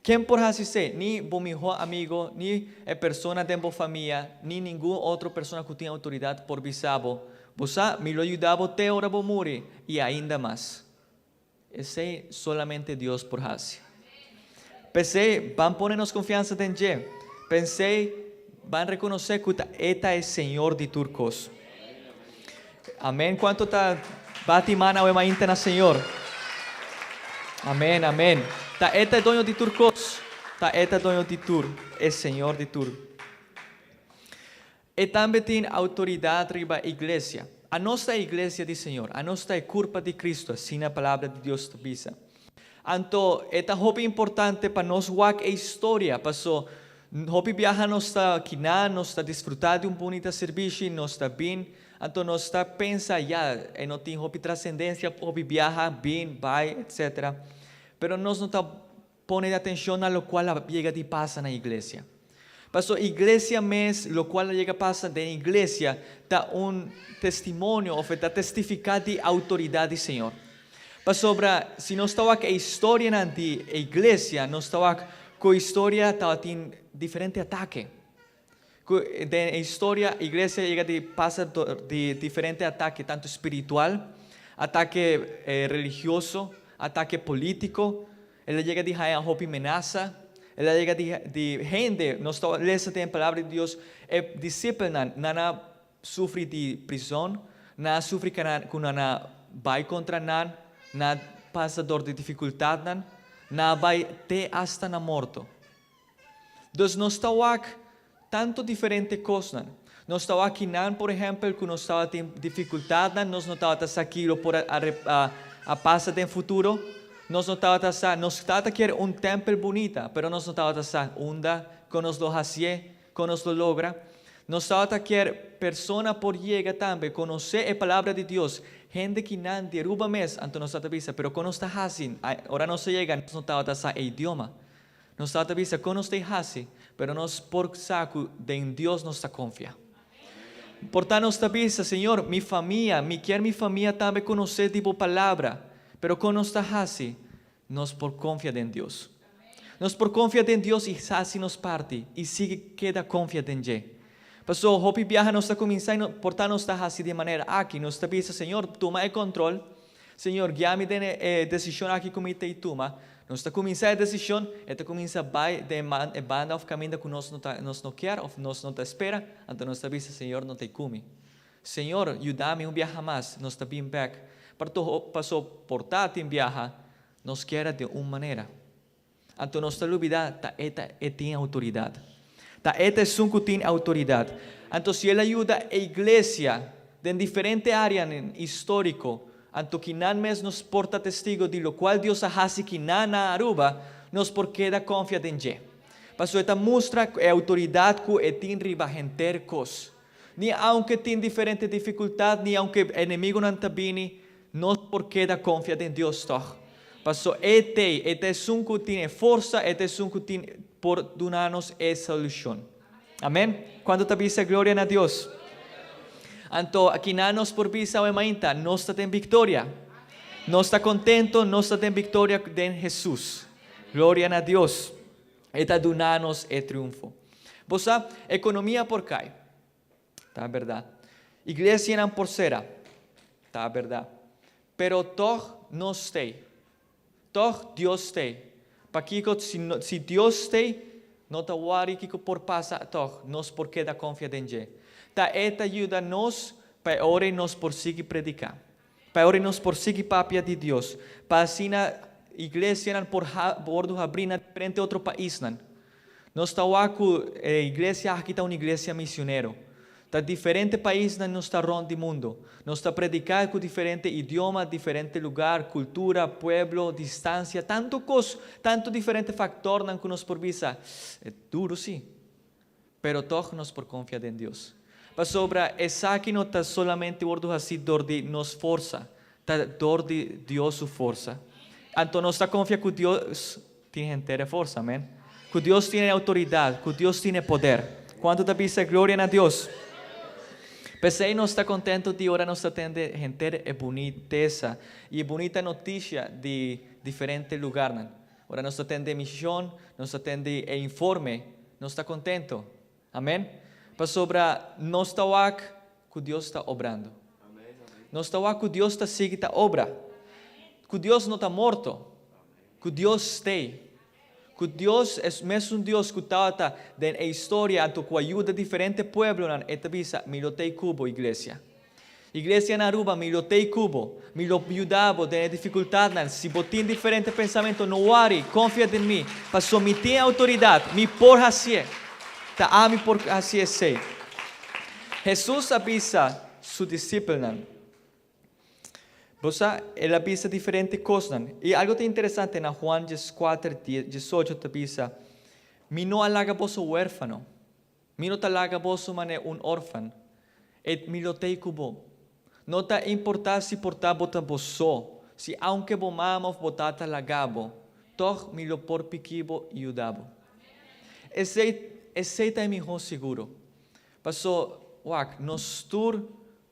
Ken por hasi esei? Ni bo mihó amigo, ni e persona den bo famia, ni ningun otro persona ku tin outoridat por bisa bo, Bo sa, mi lo yuda bo te ora bo muri, i ainda mas. Esei solamente Dios por hasi. P'esei, ban pone nos konfiansa den dje. P'esei, ban rekonosé ku ta E ta e Señor di tur kos. Amen. Kuantu ta bati man awe mainta na Señor? Amen, amen. Ta E ta e doño di tur kos. Ta E ta doño di tur, e Señor di tur. E tambe tin outoridat riba iglesia. Anos ta e iglesia di Señor, anos ta e kurpa di Kristu, asina Palabra di Dios ta bisa. Anto e ta hopi importante pa nos wak e historia, paso hopi biaha nos ta kiná, nos ta disfrutá di un bunita sirbishi, nos ta bin, anto nos ta pensa, ya, e no tin hopi trasendensia, hopi biaha, bin, bai, etc. Pero nos no ta pone atenshon na lokual a yega di pasa na iglesia. Paso iglesia mes, lokual a yega pasa den iglesia ta un testimonio òf e ta testifiká di outoridat di Señor. Pasobra si nos ta wak e historianan di e iglesia, nos ta wak ku e historia tabatin diferente atake. Ku den e historia iglesia yega di pasa dor di diferente atake, tantu spiritual, atake religioso, atake polítiko. El a yega di haña hopi menasa, el a yega di di hende, nos ta lesa den e Palabra di Dios, e disipelnan, nan a sufri di prizon, nan a sufri ku nan a bai kontra nan, nan a pasa dor di difikultatnan, nan a bai te asta na morto. Dus nos ta wak tanto diferente kosnan. Nos ta wak kinan, por ehèmpel, ku nos tabatin difikultatnan, nos no tabata sa ki lo por a a pasa den futuro. Nos no tabata sa, nos tabata kier un tèmpel bunita, pero nos no tabata sa unda, kon nos lo hasié, kon nos lo logra. Nos tabata kier persona por yega tambe konosé e Palabra di Dios, hende kinan di Aruba mes, anto nos tabata bisa, pero kon nos ta hasi? Ora nos a yega, nos no tabata sa e idioma. Nos tabata bisa kon nos ta e hasi, pero nos por sa ku den Dios nos ta konfia. Por ta nos ta bisa, Señor, mi famia, mi kier mi famia tambe konosé di bo palabra, pero kon nos ta hasi? Nos por konfia den Dios. Nos por konfia den Dios i hasi nos parti i sigui keda konfia den dje. Pasobra hopi biaha nos ta kuminsá i por ta nos ta hasi di e manera aki, nos ta bisa, Señor, tuma e kontrol, Señor, guia mi den e desishon aki ku mi ta i tuma. Nos ta kuminsá e desishon, e ta kuminsá bai den e banda òf kaminda ku nos no ta nos no kier òf nos no ta spera, anto nos ta bisa, Señor no ta i ku mi. Señor, yuda mi un biaha mas, nos ta bin bèk. Parto paso por ta tin biaha nos kier a den un manera. Anto nos ta lubidá ta e ta e tin outoridat. Ta e ta esun ku tin outoridat. Anto si el a yuda e iglesia den diferente áreanan históriko, anto ki nan mes nos por ta testigo di lokual Dios a hasi ki nan na Aruba, nos por keda konfia den dje. Pasobra e ta mustra e outoridat ku e tin riba henter kos. Ni aunke tin diferente difikultat, ni aunke enemigunan ta bini, Nos por keda konfia den Dios tòg? Paso E t'ei, E ta esun ku tin e forsa, E ta esun ku tin por duna nos e solushon. Amen? Kuantu ta bisa gloria na Dios? Anto, akinan nos por bisa awe mainta, nos ta den viktoria. Nos ta kontento, nos ta den viktoria den Hesus. Gloria na Dios. E ta duna nos e triunfo. Bo sa, ekonomia por kai. Ta berdad. Iglesianan por sera. Ta berdad. Pero tog nos stay. Tog Dios stay. Pakiko si, si Dios stay, no ta wari kiko por pasa tog, nos por keda konfia den dje. Ta E ta yuda nos pa e ora ei nos por sigui prediká. Pa e ora ei nos por sigui papia di Dios. Pa asina iglesianan por wordu habrí na diferente otro paisnan. Nos ta wak ku e iglesia aki ta un iglesia misionero. Ta diferente paisnan nos ta rònt di mundu. Nos ta prediká ku diferente idioma, diferente lugar, kultura, pueblo, distansia, tantu kos, tantu diferente faktornan ku nos por bisa, E duru sí. Pero tòg nos por konfia den Dios. Pasobra esaki no ta solamente wòrdu hasí dor di nos forsa, ta dor di Dios su forsa. Anto nos ta konfia ku Dios tin henter e forsa, amen. Ku Dios tin e outoridat, ku Dios tin e poder. Kuantu ta bisa gloria na Dios? P'esei nos ta kontentu di ora nos ta tende henter e bunitesa i e bunita notisia di diferente lugarnan. Ora nos ta tende e mishon, nos ta tende e informe, nos ta kontento. Amen. Pasobra nos ta wak ku Dios ta obrando. Nos ta wak ku Dios ta sigui ta obra. Ku Dios no ta morto. Ku Dios stay. Ku Dios es mesun Dios ku tabata den e historia anto ku a yuda diferente pueblonan, e ta bisa, Mi lo tei ku bo, iglesia. Iglesia na Aruba, mi lo tei ku bo. Mi lo yuda bo den e difikultatnan. Si bo tin diferente pensamentu, no wari, konfia den mi. Paso mi tin e outoridat, mi por hasié. Ta ami por hasi esei. Hesus a bisa. su disipelnan. Bo sa, el a bisa diferente kosnan. I algu ta interesante na Juan dieskuater, diesocho ta bisa, Mi no a laga boso huérfano. Mi no ta laga boso manera un orfan. E mi lo t'ei ku bo. No ta importá si por ta bo ta bo so, si aunke bo mama òf bo tata laga bo, tòg mi lo por piki bo i yuda bo. Esei, esei ta e mihó siguro. Paso, wak, nos tur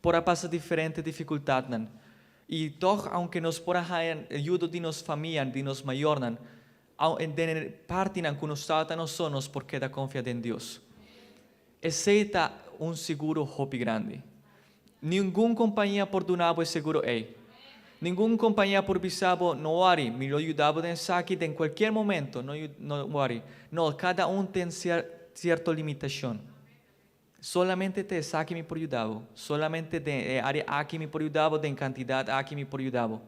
por a pasa diferente difikultatnan. I tòg aunke nos por a haña yudo di nos famia, di nos mayornan, den e partinan ku nos tabata nos so, nos por keda konfia den Dios. Esei ta un seguro hopi grandi. Ningun kompania por duna bo e seguro ei. Ningun kompania por bisa bo, No wòri, mi lo yuda bo den esaki den kualkier momento, no no wòri. No, kada un ten sierto limitashon. Solamente te esaki mi por yuda bo, solamente den e área aki mi por yuda bo, den kantidat aki mi por yuda bo.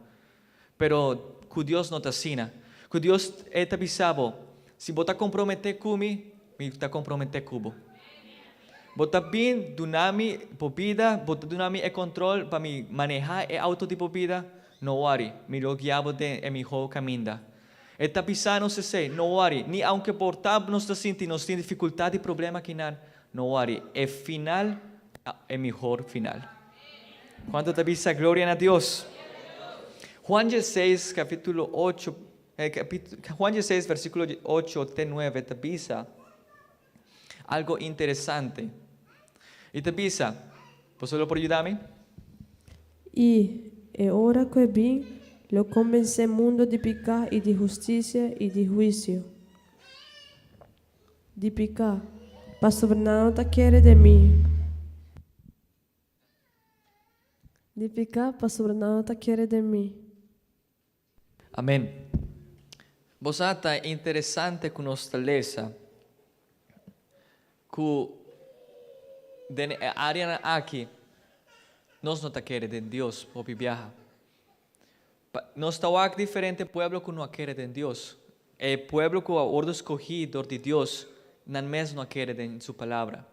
Pero ku Dios no ta asina. Ku Dios e ta bisa bo, Si bo ta komprometé ku mi, mi ta komprometé ku bo. Bo ta bin duna mi bo bida, bo ta duna mi e kontrol pa mi manehá e outo di bo bida, no wòri, mi lo guia bo den e mihó kaminda. E ta bisa nos esei, no wòri, ni aunke por ta nos ta sinti nos tin difikultat i problema kinan, no wòri, e final ta e mihor final. Kuantu ta bisa gloria na Dios? Juan dieseis kapitulo ocho, Juan dieseis versikulo ocho te nuebe ta bisa algo interesante. I ta bisa, Boso lo por yuda mi? I e ora ku e bin, lo konbensé mundu di piká i di hustisia i di huisio. Di piká, pasobra nan no ta kere den mi. Di piká, pasobra nan no ta kere den mi. Amen. Bo sa ta interesante ku nos ta lesa ku den e areanan aki nos no ta kere den Dios hopi biaha. Nos ta wak diferente pueblo ku no a kere den Dios. E pueblo ku a wordu skohí dor di Dios nan mes no a kere den su palabra.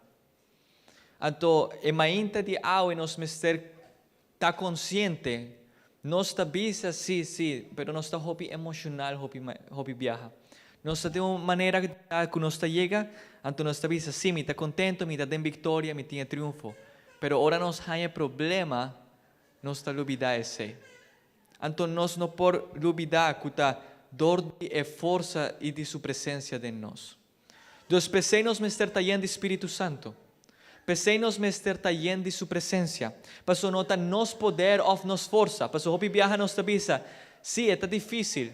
Anto e mainta di awe nos mester Ta konsiente. Nos ta bisa sí, sí, pero nos ta hopi emoshonal hopi hopi biaha. Nos ta den un manera ku nos ta yega, anto nos ta bisa, sí, mi ta kontento, mi ta den viktoria, mi tin e triunfo. Pero ora nos haña e problema, nos ta lubidá esei. Anto nos no por lubidá ku ta dor di e forsa i di su presensia den nos. Dus p'esei nos mester ta yen di Spiritu Santu. P'esei nos mester ta yen di Su presensia. Paso no ta nos poder òf nos forsa. Paso hopi biaha nos ta bisa, Sí, e ta difísil.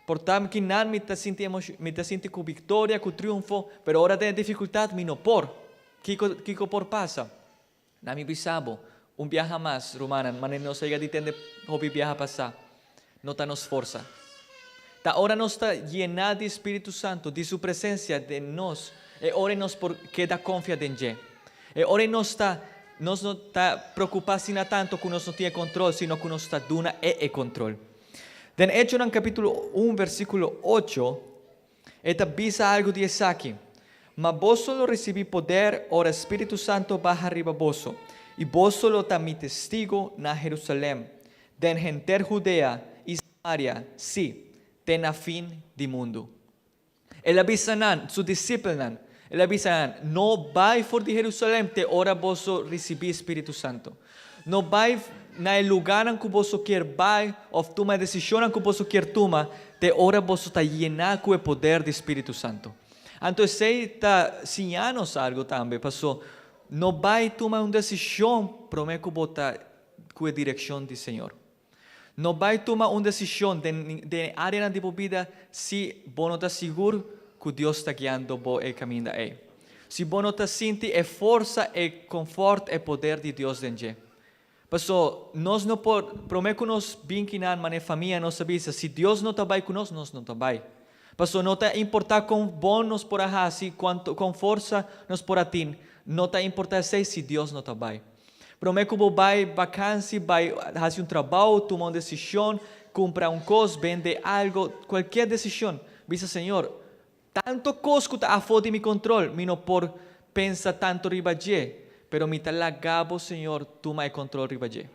Por ta kinan mi ta sinti emosh, mi ta sinti ku viktoria, ku triunfo, pero ora den e difikultat mi no por. Kiko, kiko por pasa? Na mi bisa bo, un biaha mas, rumannan, manera nos a yega di tende hopi biaha pasá, no ta nos forsa. Ta ora nos ta yená di Spiritu Santu, di Su presensia den nos, e ora ei nos por keda konfia den dje. E ora ei nos ta, nos no ta preokupá asina tantu ku nos no tin e kontrol, sino ku nos ta duna E e kontrol. Den Echonan kapítulo un versíkulo ocho, E ta bisa algu di esaki, Ma boso lo risibí poder ora Spiritu Santo baha riba boso, i boso lo ta mi testigu na Herusalèm, den henter Hudea i Samaria, sí, te na fin di mundu. El a bisa nan, su disipelnan, el a bisa nan, No bai for di Herusalèm te ora boso risibí Spiritu Santo. No bai na e lugánan ku boso kier bai òf tuma e desishonnan ku boso kier tuma te ora boso ta yená ku e poder di Spiritu Santu. Anto esei ta siña nos algu tambe, paso no bai tuma un desishon promé ku bo ta ku e direkshon di Señor. No bai tuma un desishon den den e áreanan di bo bida si bo no ta sigur ku Dios ta guiando bo e kaminda ei. Si bo no ta sinti e forsa, e konfòrt, e poder di Dios den dje. Paso, nos no por, promé ku nos bin kinan manera famia nos ta bisa, si Dios no ta bai ku nos, nos no ta bai. Paso no ta importá kon bon nos por a hasi, kuantu, kon forsa nos por a tin, no ta importá esei si Dios no ta bai. Promé ku bo bai bakansi, bai hasi un trabou, tuma un desishon, kumpra un kos, bende algo, kualkier desishon, bisa Señor, tanto kos ku ta afó di mi kontrol, mi no por pensa tanto riba dje. Pero mi ta laga bo, Señor, tuma e control riba dje.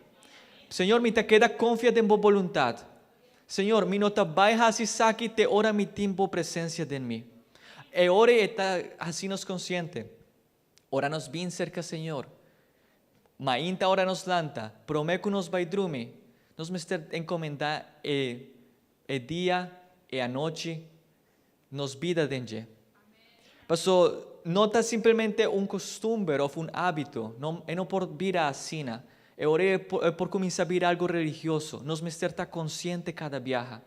Señor, mi ta keda confia den bo boluntad. Señor, mi no ta bay haci esaki te ora mi tin bo presencia den mi. E ora e ta haci nos consciente. Ora nos bin cerca Señor, mainta ora nos lanta, prome cu nos bay drumi, nos mester encomenda e e dia, e anochi, nos bida den dje. Paso no ta simplemente un costumber of un habito, no, e no por bira asina. E ora e por cuminsa bira algo religioso. Nos mester ta consciente cada biaha.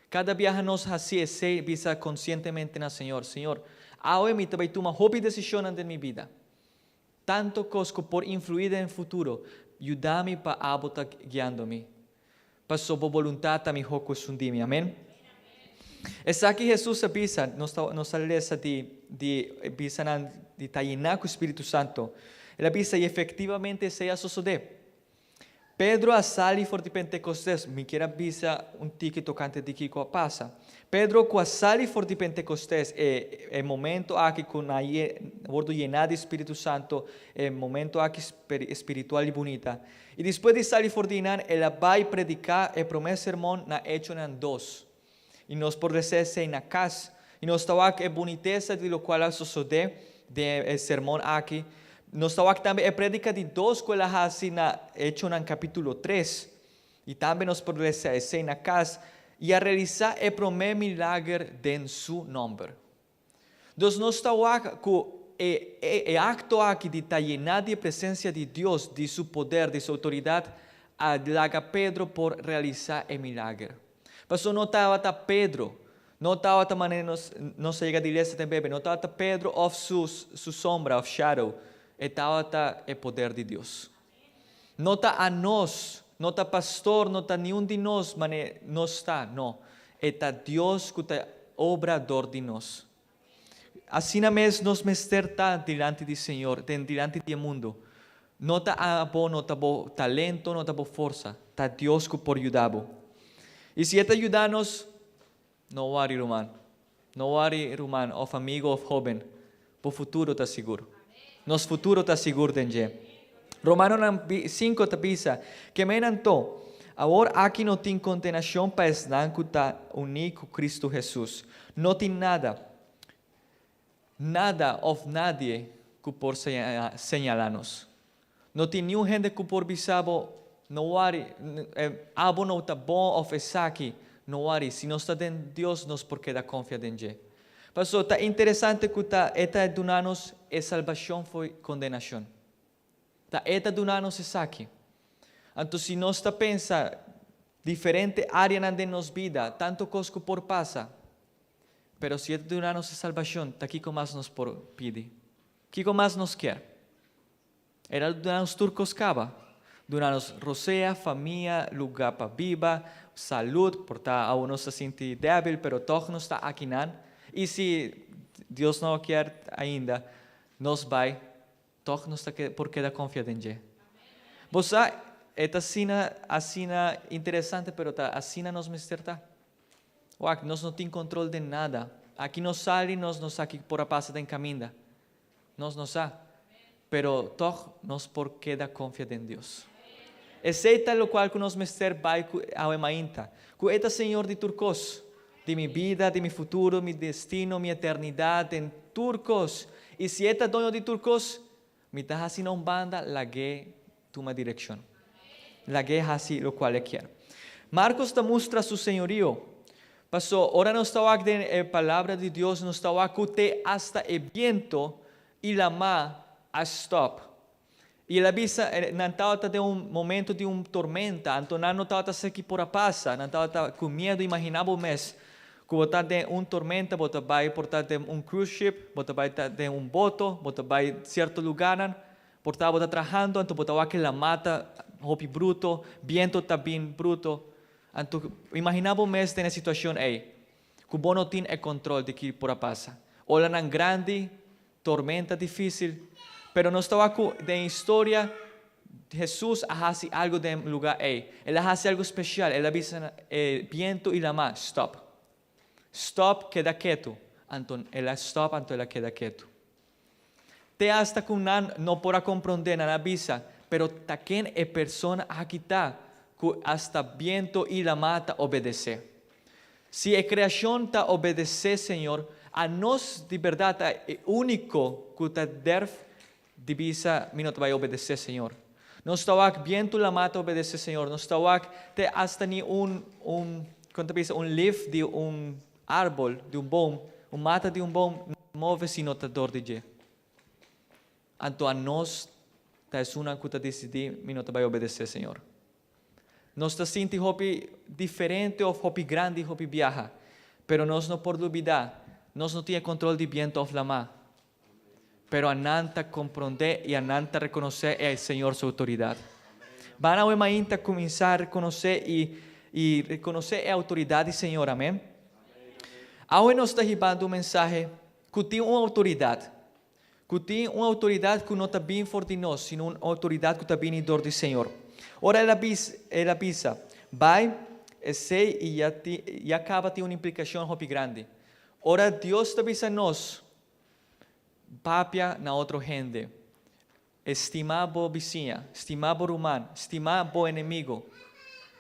Cada biaha nos haci esey bisa conscientemente na Señor, Señor, awe mi ta bay tuma hopi decisionnan den mi bida. Tanto cos cu por influi den futuro, yuda mi pa abo ta guiando mi. Paso bo boluntad ta miho cu esun di mi. Amen. Esaki Jesus a bisa, nos ta nos ta lesa di di bisa nan di ta yena cu Spiritu Santo. El a bisa y efectivamente esey a sosode. Pedro a sali for di Pentecostes. Mi kier a bisa un tiki tocante di kico a pasa. Pedro cu a sali for di Pentecostes, e e momento aki cu nan a wordo yena di Spiritu Santo, e momento aki spiritual y bunita. Y despues di sali for di einan, el a bay predica e prome sermon na Hechonan dos. Y nos por lesa esey na cas. Y nos ta wak e bunitesa di locual a sosode den e sermon aki. Nos ta wak tambe e predica di dos cu el a haci na Hechonan capitulo tres. Y tambe nos por lesa esey na cas. Y a realisa e prome milager den su nomber. Dus nos ta wak cu e e acto aki di ta yena di e presencia di Dios, di su poder, di su autoridad, a laga Pedro por realisa e milager. Pasobra no tabata Pedro, no tabata manera nos nos a yega di lesa den Bijbel, no tabata Pedro of su su sombra of shadow, e tabata e poder di Dios. No ta anos, no ta pastor, no ta niun di nos mane nos ta, no. E ta Dios ku ta obra dor di nos. Asina mes nos mester ta dilanti di Señor, den dilanti di e mundu. No ta abo, no ta bo talento, no ta bo forsa, ta Dios ku por yuda bo. I si E ta yuda nos, No wari ruman. No wari ruman of amigo of hoben. Bo futuro ta sigur. Nos futuro ta sigur den dje. Romanonan cinco ta bisa, Keme anto, awor aki no tin kondenashon pa esnan ku ta uní ku Kristu Hesus. No tin nada, nada of nadie ku por señalá nos. No tin niun hende ku por bisa bo, No wari, abo no ta bon òf esaki. No wari, si nos ta den Dios nos por keda konfia den dje. Pasobra ta interesante ku ta E ta duna nos e salbashon fo'i kondenashon. Ta E ta duna nos esaki. Anto si nos ta pensa diferente áreanan den nos bida, tantu kos ku por pasa, pero si E ta duna nos e salbashon, ta kiko mas nos por pidi? Kiko mas nos kier? El a duna nos tur kos kaba. Duna nos rosea, famia, lugá pa biba, salud, por ta awo nos ta sinti débil, pero tòg nos ta akinan. I si Dios no kier ainda, nos bai, tòg nos ta por keda konfia den dje. Bo sa, e ta asina, asina interesante, pero ta asina nos mester ta. Wak, nos no tin kontrol den nada. Aki nos sali, nos no sa kiko por a pasa den kaminda. Nos no sa, pero tòg nos por keda konfia den Dios. Esei ta lokual ku nos mester bai ku awe mainta, ku E ta Señor di tur kos, di mi bida, di mi futuro, mi destino, mi eternidat, den tur kos. I si E ta doño di tur kos, mi ta hasi na un banda, lag'é tuma direkshon. Lag'é hasi lokual e kier. Markos ta mustra su señorio. Paso, ora nos ta wak den e Palabra di Dios, nos ta wak ku te asta e biento i lamá a stòp. I el a bisa, nan tabata den un momento di un tormenta, anto nan no tabata sa ki por a pasa, nan tabata ku miedu. Imaginá bo mes ku bo ta den un tormenta, bo ta bai por ta den un cruise ship, bo ta bai ta den un boto, bo ta bai sierto lugánan, Por ta bo ta trahando anto bo ta wak e lamá ta hopi bruto, biento ta bin bruto. Anto imaginá bo mes den e situashon ei, ku bo no tin e kontrol di ki por a pasa. Olanan grandi, tormenta difísil. Pero nos ta wak ku den historia Hesus a hasi algu den lugá ei. El a hasi algu spesial, el a bisa e biento i lamá, Stòp. Stòp, keda ketu. Anto el a stòp, anto el a keda ketu. Te asta ku nan no por a komprondé, nan a bisa, Pero ta ken e persona aki ta ku asta bientu i lamá ta obedesé? Si e kreashon ta obedesé Señor, anos di bèrdat ta e úniko ku ta dèrf di bisa, Mi no ta bai obedesé Señor. Nos ta wak bientu lamá ta obedesé Señor. Nos ta wak te asta ni un, un, kon ta bisa, un lif di un árbol, di un boom, un mata di un boom no ta move si no ta dor di dje. Anto anos ta esunnan ku ta disidí, Mi no ta bai obedesé Señor. Nos ta sinti hopi diferente òf hopi grandi hopi biaha, pero nos no por lubidá, nos no tin e kontrol di bientu òf lamá. Pero anan ta komprondé i anan ta rekonosé e Señor su outoridat. Ban awe mainta kuminsá rekonosé i i rekonosé e outoridat di Señor, amén. Awe nos ta hibando un mensahe ku tin un outoridat, ku tin un outoridat ku no ta bin for di nos, sino un outoridat ku ta bini dor di Señor. Ora el a bis el a bisa, Bai, esei i ya tin ya kaba tin un implikashon hopi grandi. Ora Dios ta bisa nos, Papia na otro hende. Estimá bo bisiña, stimá bo ruman, stimá bo enemigo.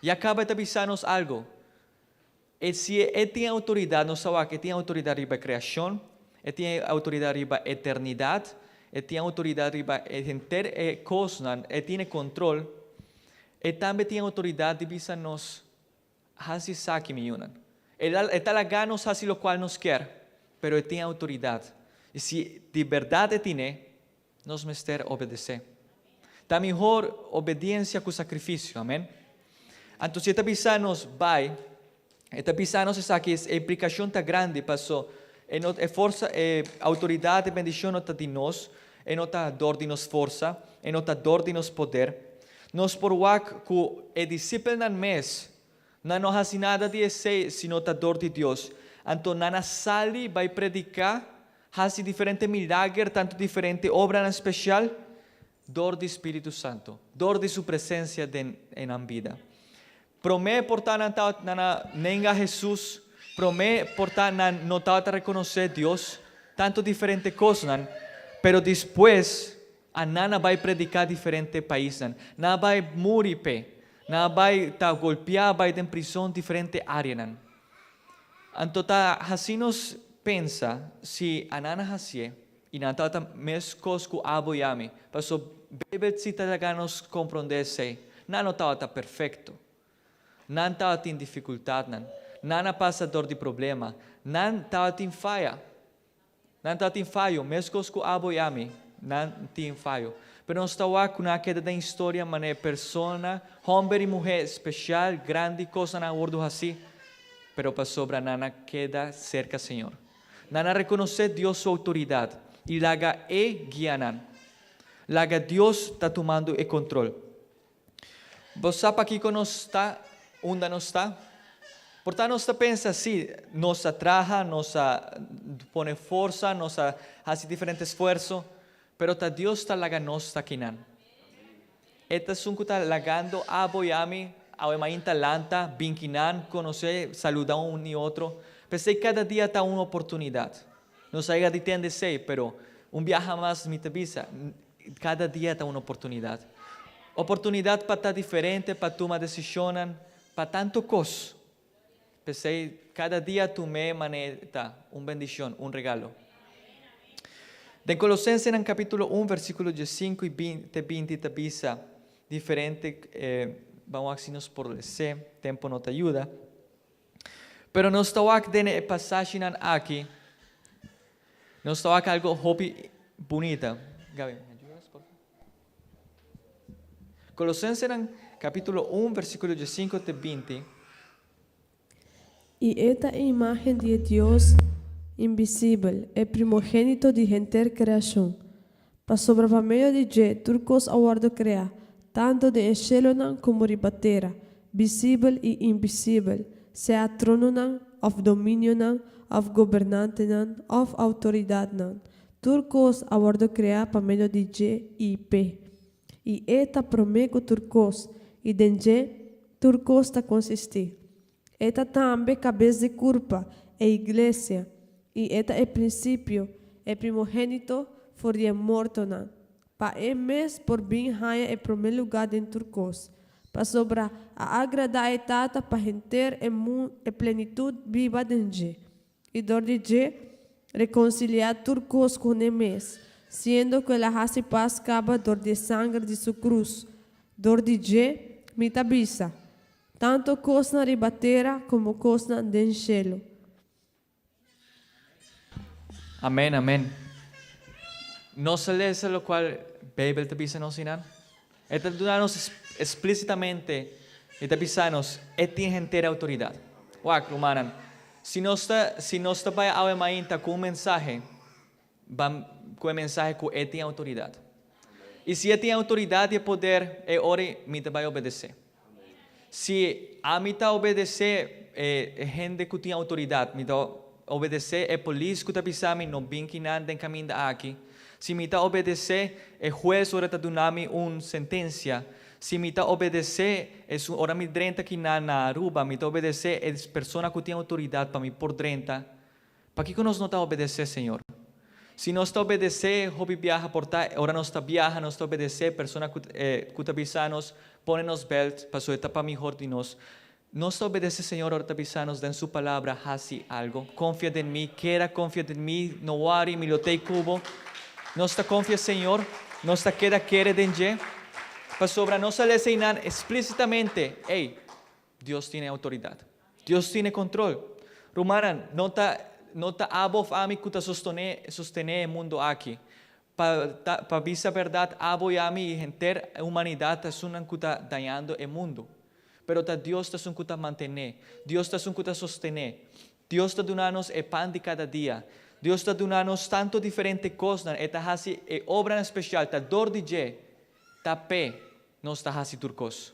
Ya kaba e ta bisa nos algo. E si e tin outoridat, nos ta wak, e tin outoridat riba e kreashon, e tin outoridat riba eternidat, e tin outoridat riba e henter e kosnan, e tin e kontrol. E tambe tin outoridat di bisa nos Hasi esaki, mi yunan. E ta laga nos hasi lokual nos kier, pero e tin outoridat. I si di bèrdat e tine, nos mester obedesé. Ta mihor obediensia ku sakrifisio. Amen. Anto si e ta bisa nos bai, e ta bisa nos esaki, e implikashon ta grandi, paso e no e forsa, e outoridat, e bendishon no ta di nos, e no ta dor di nos forsa, e no ta dor di nos poder. Nos por wak ku e disipelnan mes nan no hasi nada di esei sino ta dor di Dios. Anto nan a sali bai prediká, hasi diferente milager, tantu diferente obranan spesial, dor di Spiritu Santu, dor di Su presensia den e nan bida. Promé por ta nan tabata nan a nenga Hesus, promé por ta nan no tabata rekonosé Dios, tantu diferente kosnan, pero despues A Nan a bai prediká diferente paisnan. Nan a bai muri p'e. Nan a bai ta golpiá, bai den prison diferente áreanan. Anto ta hasi nos pensa si a nan a hasié i nan tabata meskos ku abo i ami. Pasobra Beibel si ta laga nos komprondé esei. Nan no tabata perfekto. Nan tabatin difikultatnan. Nan a pasa dor di problema. Nan tabatin faya. Nan ta tin fayo, meskos ku abo i ami, nan tin fayo. Pero nos ta wak ku nan a keda den historia manera persona, hòmber i muhé spesial, grandi kosnan a wòrdu hasí, pero pasobra nan a keda serka Señor. Nan a rekonosé Dios su outoridat i laga E guia nan. Laga Dios ta tumando e kontrol. Bo sa pakiko nos ta unda nos ta? Por ta nos ta pensa, sí, nos a traha, nos a pone forsa, nos a hasi diferente esfuerso, pero ta Dios ta laga nos ta kinan. E ta esun ku ta lagando abo i ami awe mainta lanta, bin kinan, konosé, saluda un i otro. P'esei kada dia ta un oportunidat. Nos a yega di tende esei, pero un biaha mas mi ta bisa, Kada dia ta un oportunidat. Oportunidat pa ta diferente, pa tuma desishonnan, pa tantu kos. P'esei kada dia tum'é manera ta, un bendishon, un regalo. Den Kolosensenan kapítulo un versíkulo diesinku i te binti ta bisa diferente, ban wak si nos por les'é, tempu no ta yuda. Pero nos ta wak den e pasashinan aki, nos ta wak algo hopi bunita. Gaby, me ayudas, por favor? Colosensenan capítulo 1, versículo 15 te 20. I e ta e imágen di e Dios invisibel, e primogénito di henter kreashon. Pasobra pa medio di dje tur kos a wòrdu kreá, tantu den e shelonan komo riba tera, visibel i invisibel, sea trononan, òf dominionan, òf gobernantenan, òf outoridatnan, tur kos a wòrdu kreá pa medio di dje i p'e. I e ta promé ku tur kos, i den dje tur kos ta konsistí. E ta tambe kabes di kurpa, e iglesia, i e ta e prinsipio, e primogénito. for di e mortonan, pa e mes por bin haña e promé lugá den tur kos, pasobra a agradá e Tata pa henter e e plenitut biba den dje, i dor di dje rekonsiliá tur kos ku ne mes, siendo ku el a hasi pas kaba dor di e sanger di su krus. Dor di dje, mi ta bisa, tantu kosnan riba tera komo kosnan den shelu. Amén, amén. Nos a lesa locual Bijbel ta bisa nos einan? E ta duna nos explícitamente, e ta bisa nos, e tin henter autoridad. Wak, rumannan, si nos ta, si nos ta bai awe mainta cu un mensahe, ban cu e mensahe cu e tin autoridad. Y si e tin autoridad y e poder, e ora mi ta bai obedece. Si ami ta obedece e hende cu tin autoridad, mi ta obedece e polis cu ta bisa mi no bin kinan den caminda aki, si mi ta obedece e huez ora ta duna mi un sentencia, si mi ta obedece esun ora mi drenta kinan na Aruba, mi ta obedece e persona cu tin autoridad pa mi por drenta, Pakiko nos no ta obedesé Señor? Si nos ta obedesé hopi biaha por ta ora nos ta biaha nos ta obedesé persona ku ku ta bisa nos pone nos belt pasobra e ta pa mihor di nos. Nos ta obedesé Señor ora ta bisa nos den su palabra hasi algo. Konfia den mi, keda konfia den mi, no wòri mi lo tei ku bo. Nos ta konfia Señor, nos ta keda kere den dje pasobra nos a lesa einan esplísitamente, ey, Dios tin e outoridat. Dios tin e kontrol. Rumannan, no ta no ta abo òf ami ku ta sostoné sostené e mundu aki. Pa ta pa bisa bèrdat, abo i ami i henter e humanidat ta esunnan ku ta dañando e mundu. Pero ta Dios ta esun ku ta mantené. Dios ta esun ku ta sostené. Dios ta duna nos e pan di kada dia. Dios ta duna nos tantu diferente kosnan. E ta hasi e obranan spesial. Ta dor di dje ta p'e nos ta hasi tur kos.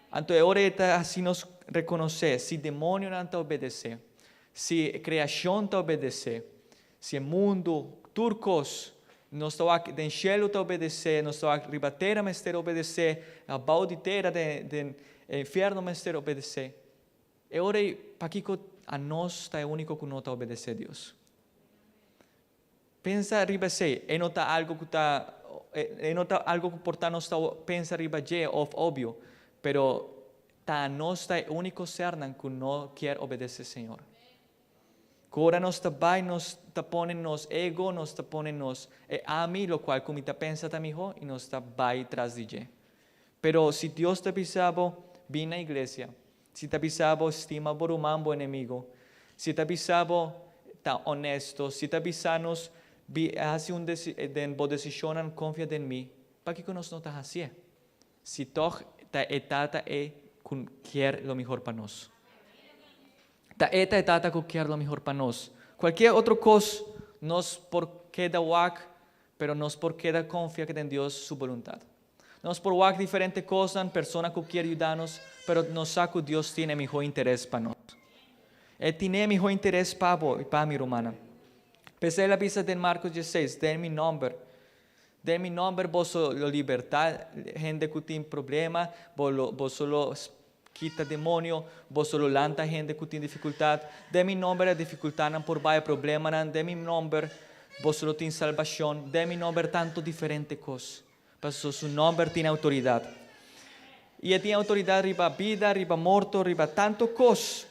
Anto e ora ei ta hasi nos rekonosé si demonionan ta obedesé, si e kreashon ta obedesé, si e mundu, tur kos, nos ta wak den shelu ta obedesé, nos ta wak riba tera mester obedesé, abou di tera den den e infierno mester obedesé. E ora ei pakiko anos ta e úniko ku no ta obedesé Dios? Pensa riba esei, e no ta algo ku ta e no ta algo ku por ta nos ta pensa riba dje òf obvio, pero ta nos ta e úniko sernan ku no kier obedesé Señor. Ku ora nos ta bai nos ta pone nos ego, nos ta pone nos e ami, lokual ku mi ta pensa ta mihó i nos ta bai tras di dje. Pero si Dios ta bisa bo, bin na iglesia, Si ta bisa bo stima bo ruman bo enemigo, si ta bisa bo ta honesto, si ta bisa nos bi hasi un den bo desishonnan konfia den mi, pakiko nos no ta hasié? Si tòg ta e Tata ei ku kier lo mihor pa nos. Ta e ta e Tata ku kier lo mihor pa nos. Kualkier otro kos nos por keda wak, pero nos por keda konfia den Dios su boluntat. Nos por wak diferente kosnan, persona ku kier yuda nos, pero nos sa ku Dios tin e mihó interes pa nos. E tin e mihó interes pa bo i pa mi, rumannan. P'esei el a bisa den Markos dieseis, Den mi nòmber, den mi nòmber boso lo libertá hende ku tin problema, bo lo, boso lo kita demonio, boso lo lanta hende ku tin difikultat. Den mi nòmber e difikultatnan por bai, e problemanan, den mi nòmber boso lo tin salbashon, den mi nòmber tantu diferente kos. Paso su nòmber tin outoridat. I e tin outoridat riba bida, riba morto, riba tantu kos.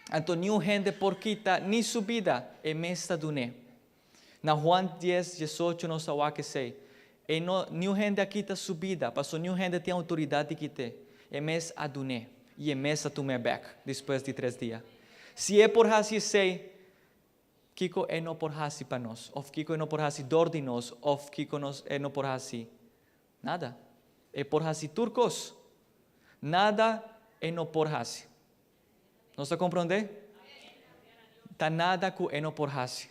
Anto niun hende por kita ni su bida, e mes ta dun'é. Na Juan dies, diesocho nos ta wak esei. E no, niun hende a kita su bida, paso niun hende tin outoridat di kit'é. E mes a dun'é, i e mes a tum'é bèk despues di tres dia. Si e por hasi esei, Kiko e no por hasi pa nos? Òf kiko e no por hasi dor di nos? Òf kiko nos e no por hasi? Nada. E por hasi tur kos. Nada e no por hasi. Nos ta komprondé? Ta nada ku e no por hasi.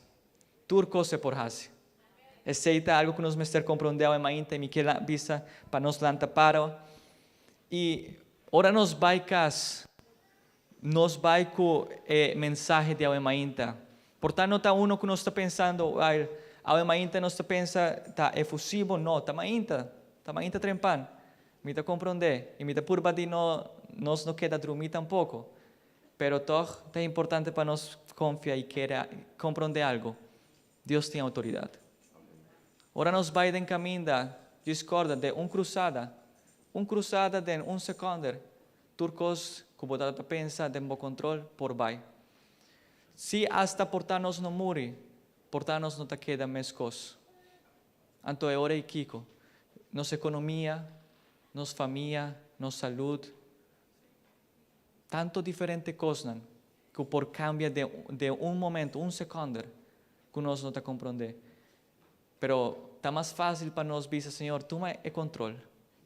Tur kos e por hasi. Esei ta algu ku nos mester komprondé awe mainta i mi ke bisa pa nos lanta para. I ora nos bai kas, Nos bai ku e mensahe di awe mainta. Por ta no ta uno ku nos ta pensando, Ai, awe mainta nos ta pensa ta efusivo. No, ta mainta, ta mainta trempan. Mi ta komprondé i mi ta purba di no nos no keda drumí tampoko. Pero tòg ta importante pa nos konfia i kere komprondé algu, Dios tin outoridat. Ora nos bai den kaminda, djis kòrda den un krusada, un krusada den un sekònder, tur kos ku bo tabata pensa den bo kontrol por bai. Si asta por ta nos no muri, por ta nos no ta keda meskos. Anto e ora ei kiko? Nos ekonomia, nos famia, nos salud, tanto diferente kosnan ku por kambia den un momento, un sekònder, ku nos no ta komprondé. Pero ta mas fásil pa nos bisa, Señor, tuma e kontrol.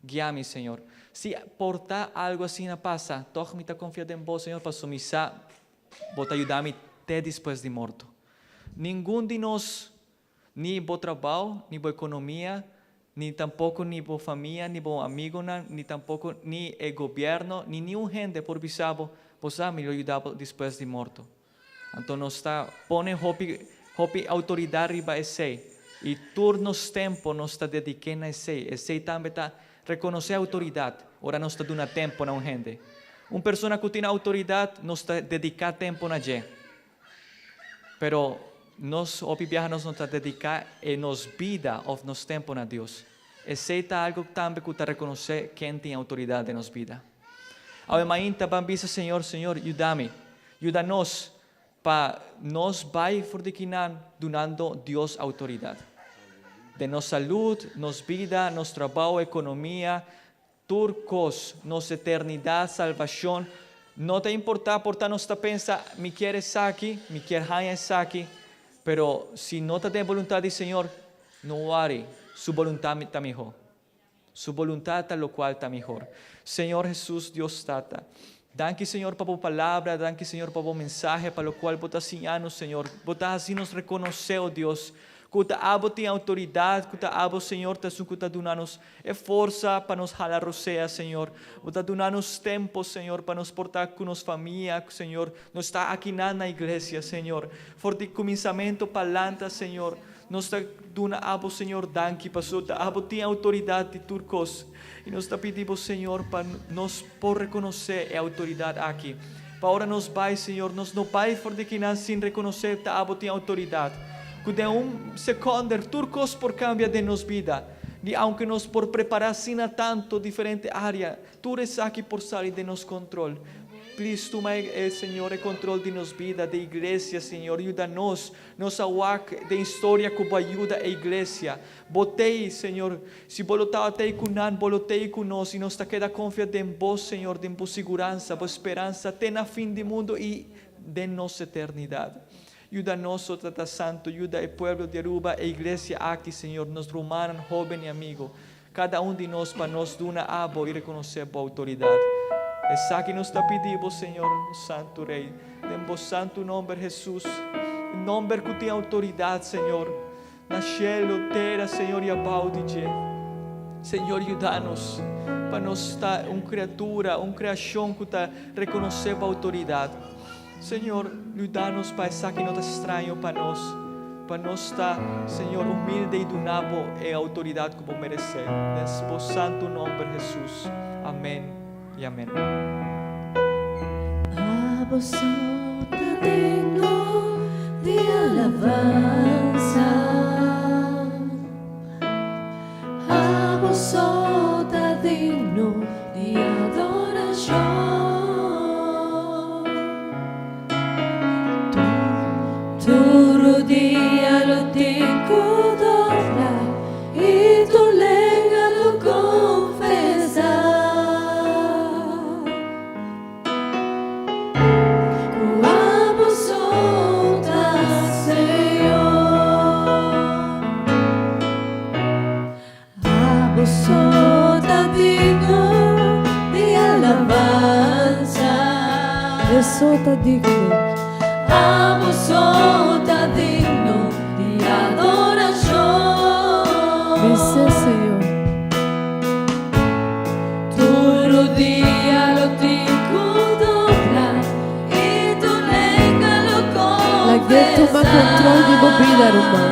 Guia mi, Señor. Si por ta algu asina pasa, tòg mi ta konfia den Bo, Señor, pasobra mi sa Bo ta yuda mi te despues di morto. Ningun di nos, ni bo trabou, ni bo ekonomia, ni tampoko ni bo famia, ni bo amigonan, ni tampoko ni e gobièrnu, ni niun hende por bisa bo, Bo sa mi lo yuda bo despues di morto. Anto nos ta pone hopi hopi autoridad riba esey y tur nos tempo nos ta dediké na esey. Esey tambe ta reconoce autoridad ora nos ta duna tempo na un hende. Un persona cu tin autoridad nos ta dedica tempo na dje. Pero nos hopi biaha nos no ta dedica e nos bida of nos tempo na Dios. Esey ta algo tambe cu ta reconoce ken tin autoridad den nos bida. Awe mainta ban bisa Señor, Señor yuda mi. Yuda nos pa nos bai for di kinan dunando Dios autoridad. Den nos salud, nos bida, nos trabao, economia, tur cos, nos eternidad, salvacion, no ta importa por ta nos ta pensa mi kier esaki, mi kier haña esaki, pero si no ta den voluntad di Señor, no worry, su voluntad ta miho. Su voluntad ta locual ta mihor. Señor Jesus Dios Tata, danki Señor pa bo palabra, danki Señor pa bo mensahe, pa locual bo ta siña nos Señor. Bo ta haci nos reconoce, oh Dios, cu ta abo tin autoridad, cu ta abo Señor ta esun cu ta duna nos e forsa pa nos hala rosea Señor. Bo ta duna nos tempo Señor pa nos por ta cu nos famia Señor. Nos ta akinan na iglesia Señor. For di cuminsamento pa lanta Señor. Nos ta duna abo, Señor, danki pasobra ta abo tin autoridad di tur cos. I nos ta pidi bo, Señor, pa nos por reconoce e autoridad aki. Pa ora nos bai, Señor, nos no bai for di kinan sin reconoce ta abo tin autoridad. Cu den un seconder tur cos por cambia den nos bida. Ni aunke nos por prepara asina tanto diferente area, Tur esaki por sali den nos control. Please tuma e Señor e control di nos bida, di iglesia Señor, yuda nos, nos a wak den historia cu bo a yuda e iglesia. Bo t'ey Señor, si bo lo tabata ey cu nan, bo lo t'ey cu nos y nos ta keda confia den bo Señor, den bo siguransa, bo speransa te na fin di mundo y den nos eternidad. Yuda nos, o Tata Santo, yuda e pueblo di Aruba, e iglesia aki Señor, nos rumannan hoben y amigo. Kada un di nos pa nos duna abo i rekonosé bo outoridat. Esaki nos ta pidi bo, Señor, Santu Rei, den bo santu nomber, Hesus, e nomber ku tin outoridat, Señor, na shelu, tera, Señor, i abou di dje. Señor, yuda nos pa nos ta un kriatura, un kreashon ku ta rekonosé bo outoridat. Señor, yuda nos pa esaki no ta straño pa nos, pa nos ta, Señor, humilde i duna Bo e autoridad cu Bo merece. Den Bo santo nomber, Jesus. Amen i amen. Abo so ta digno di alabansa. Abo so ta digno di adorashon. Tur dia lo tin ku dobla i tur lenga lo konfesá ku abo so ta Señor. Abo so ta digno di alabansa. E so ta digno. Abo so ta digno di adorashon. Bis'é, Señor. Tur dia lo tin ku dobla i tur lenga lo Lag'é tuma konfesá. control di bo bida, ruman.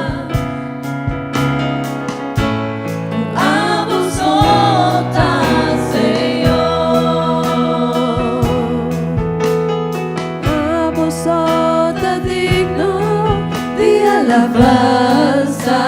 Ku abo so ta Señor. Abo so Ta digno di alabansa.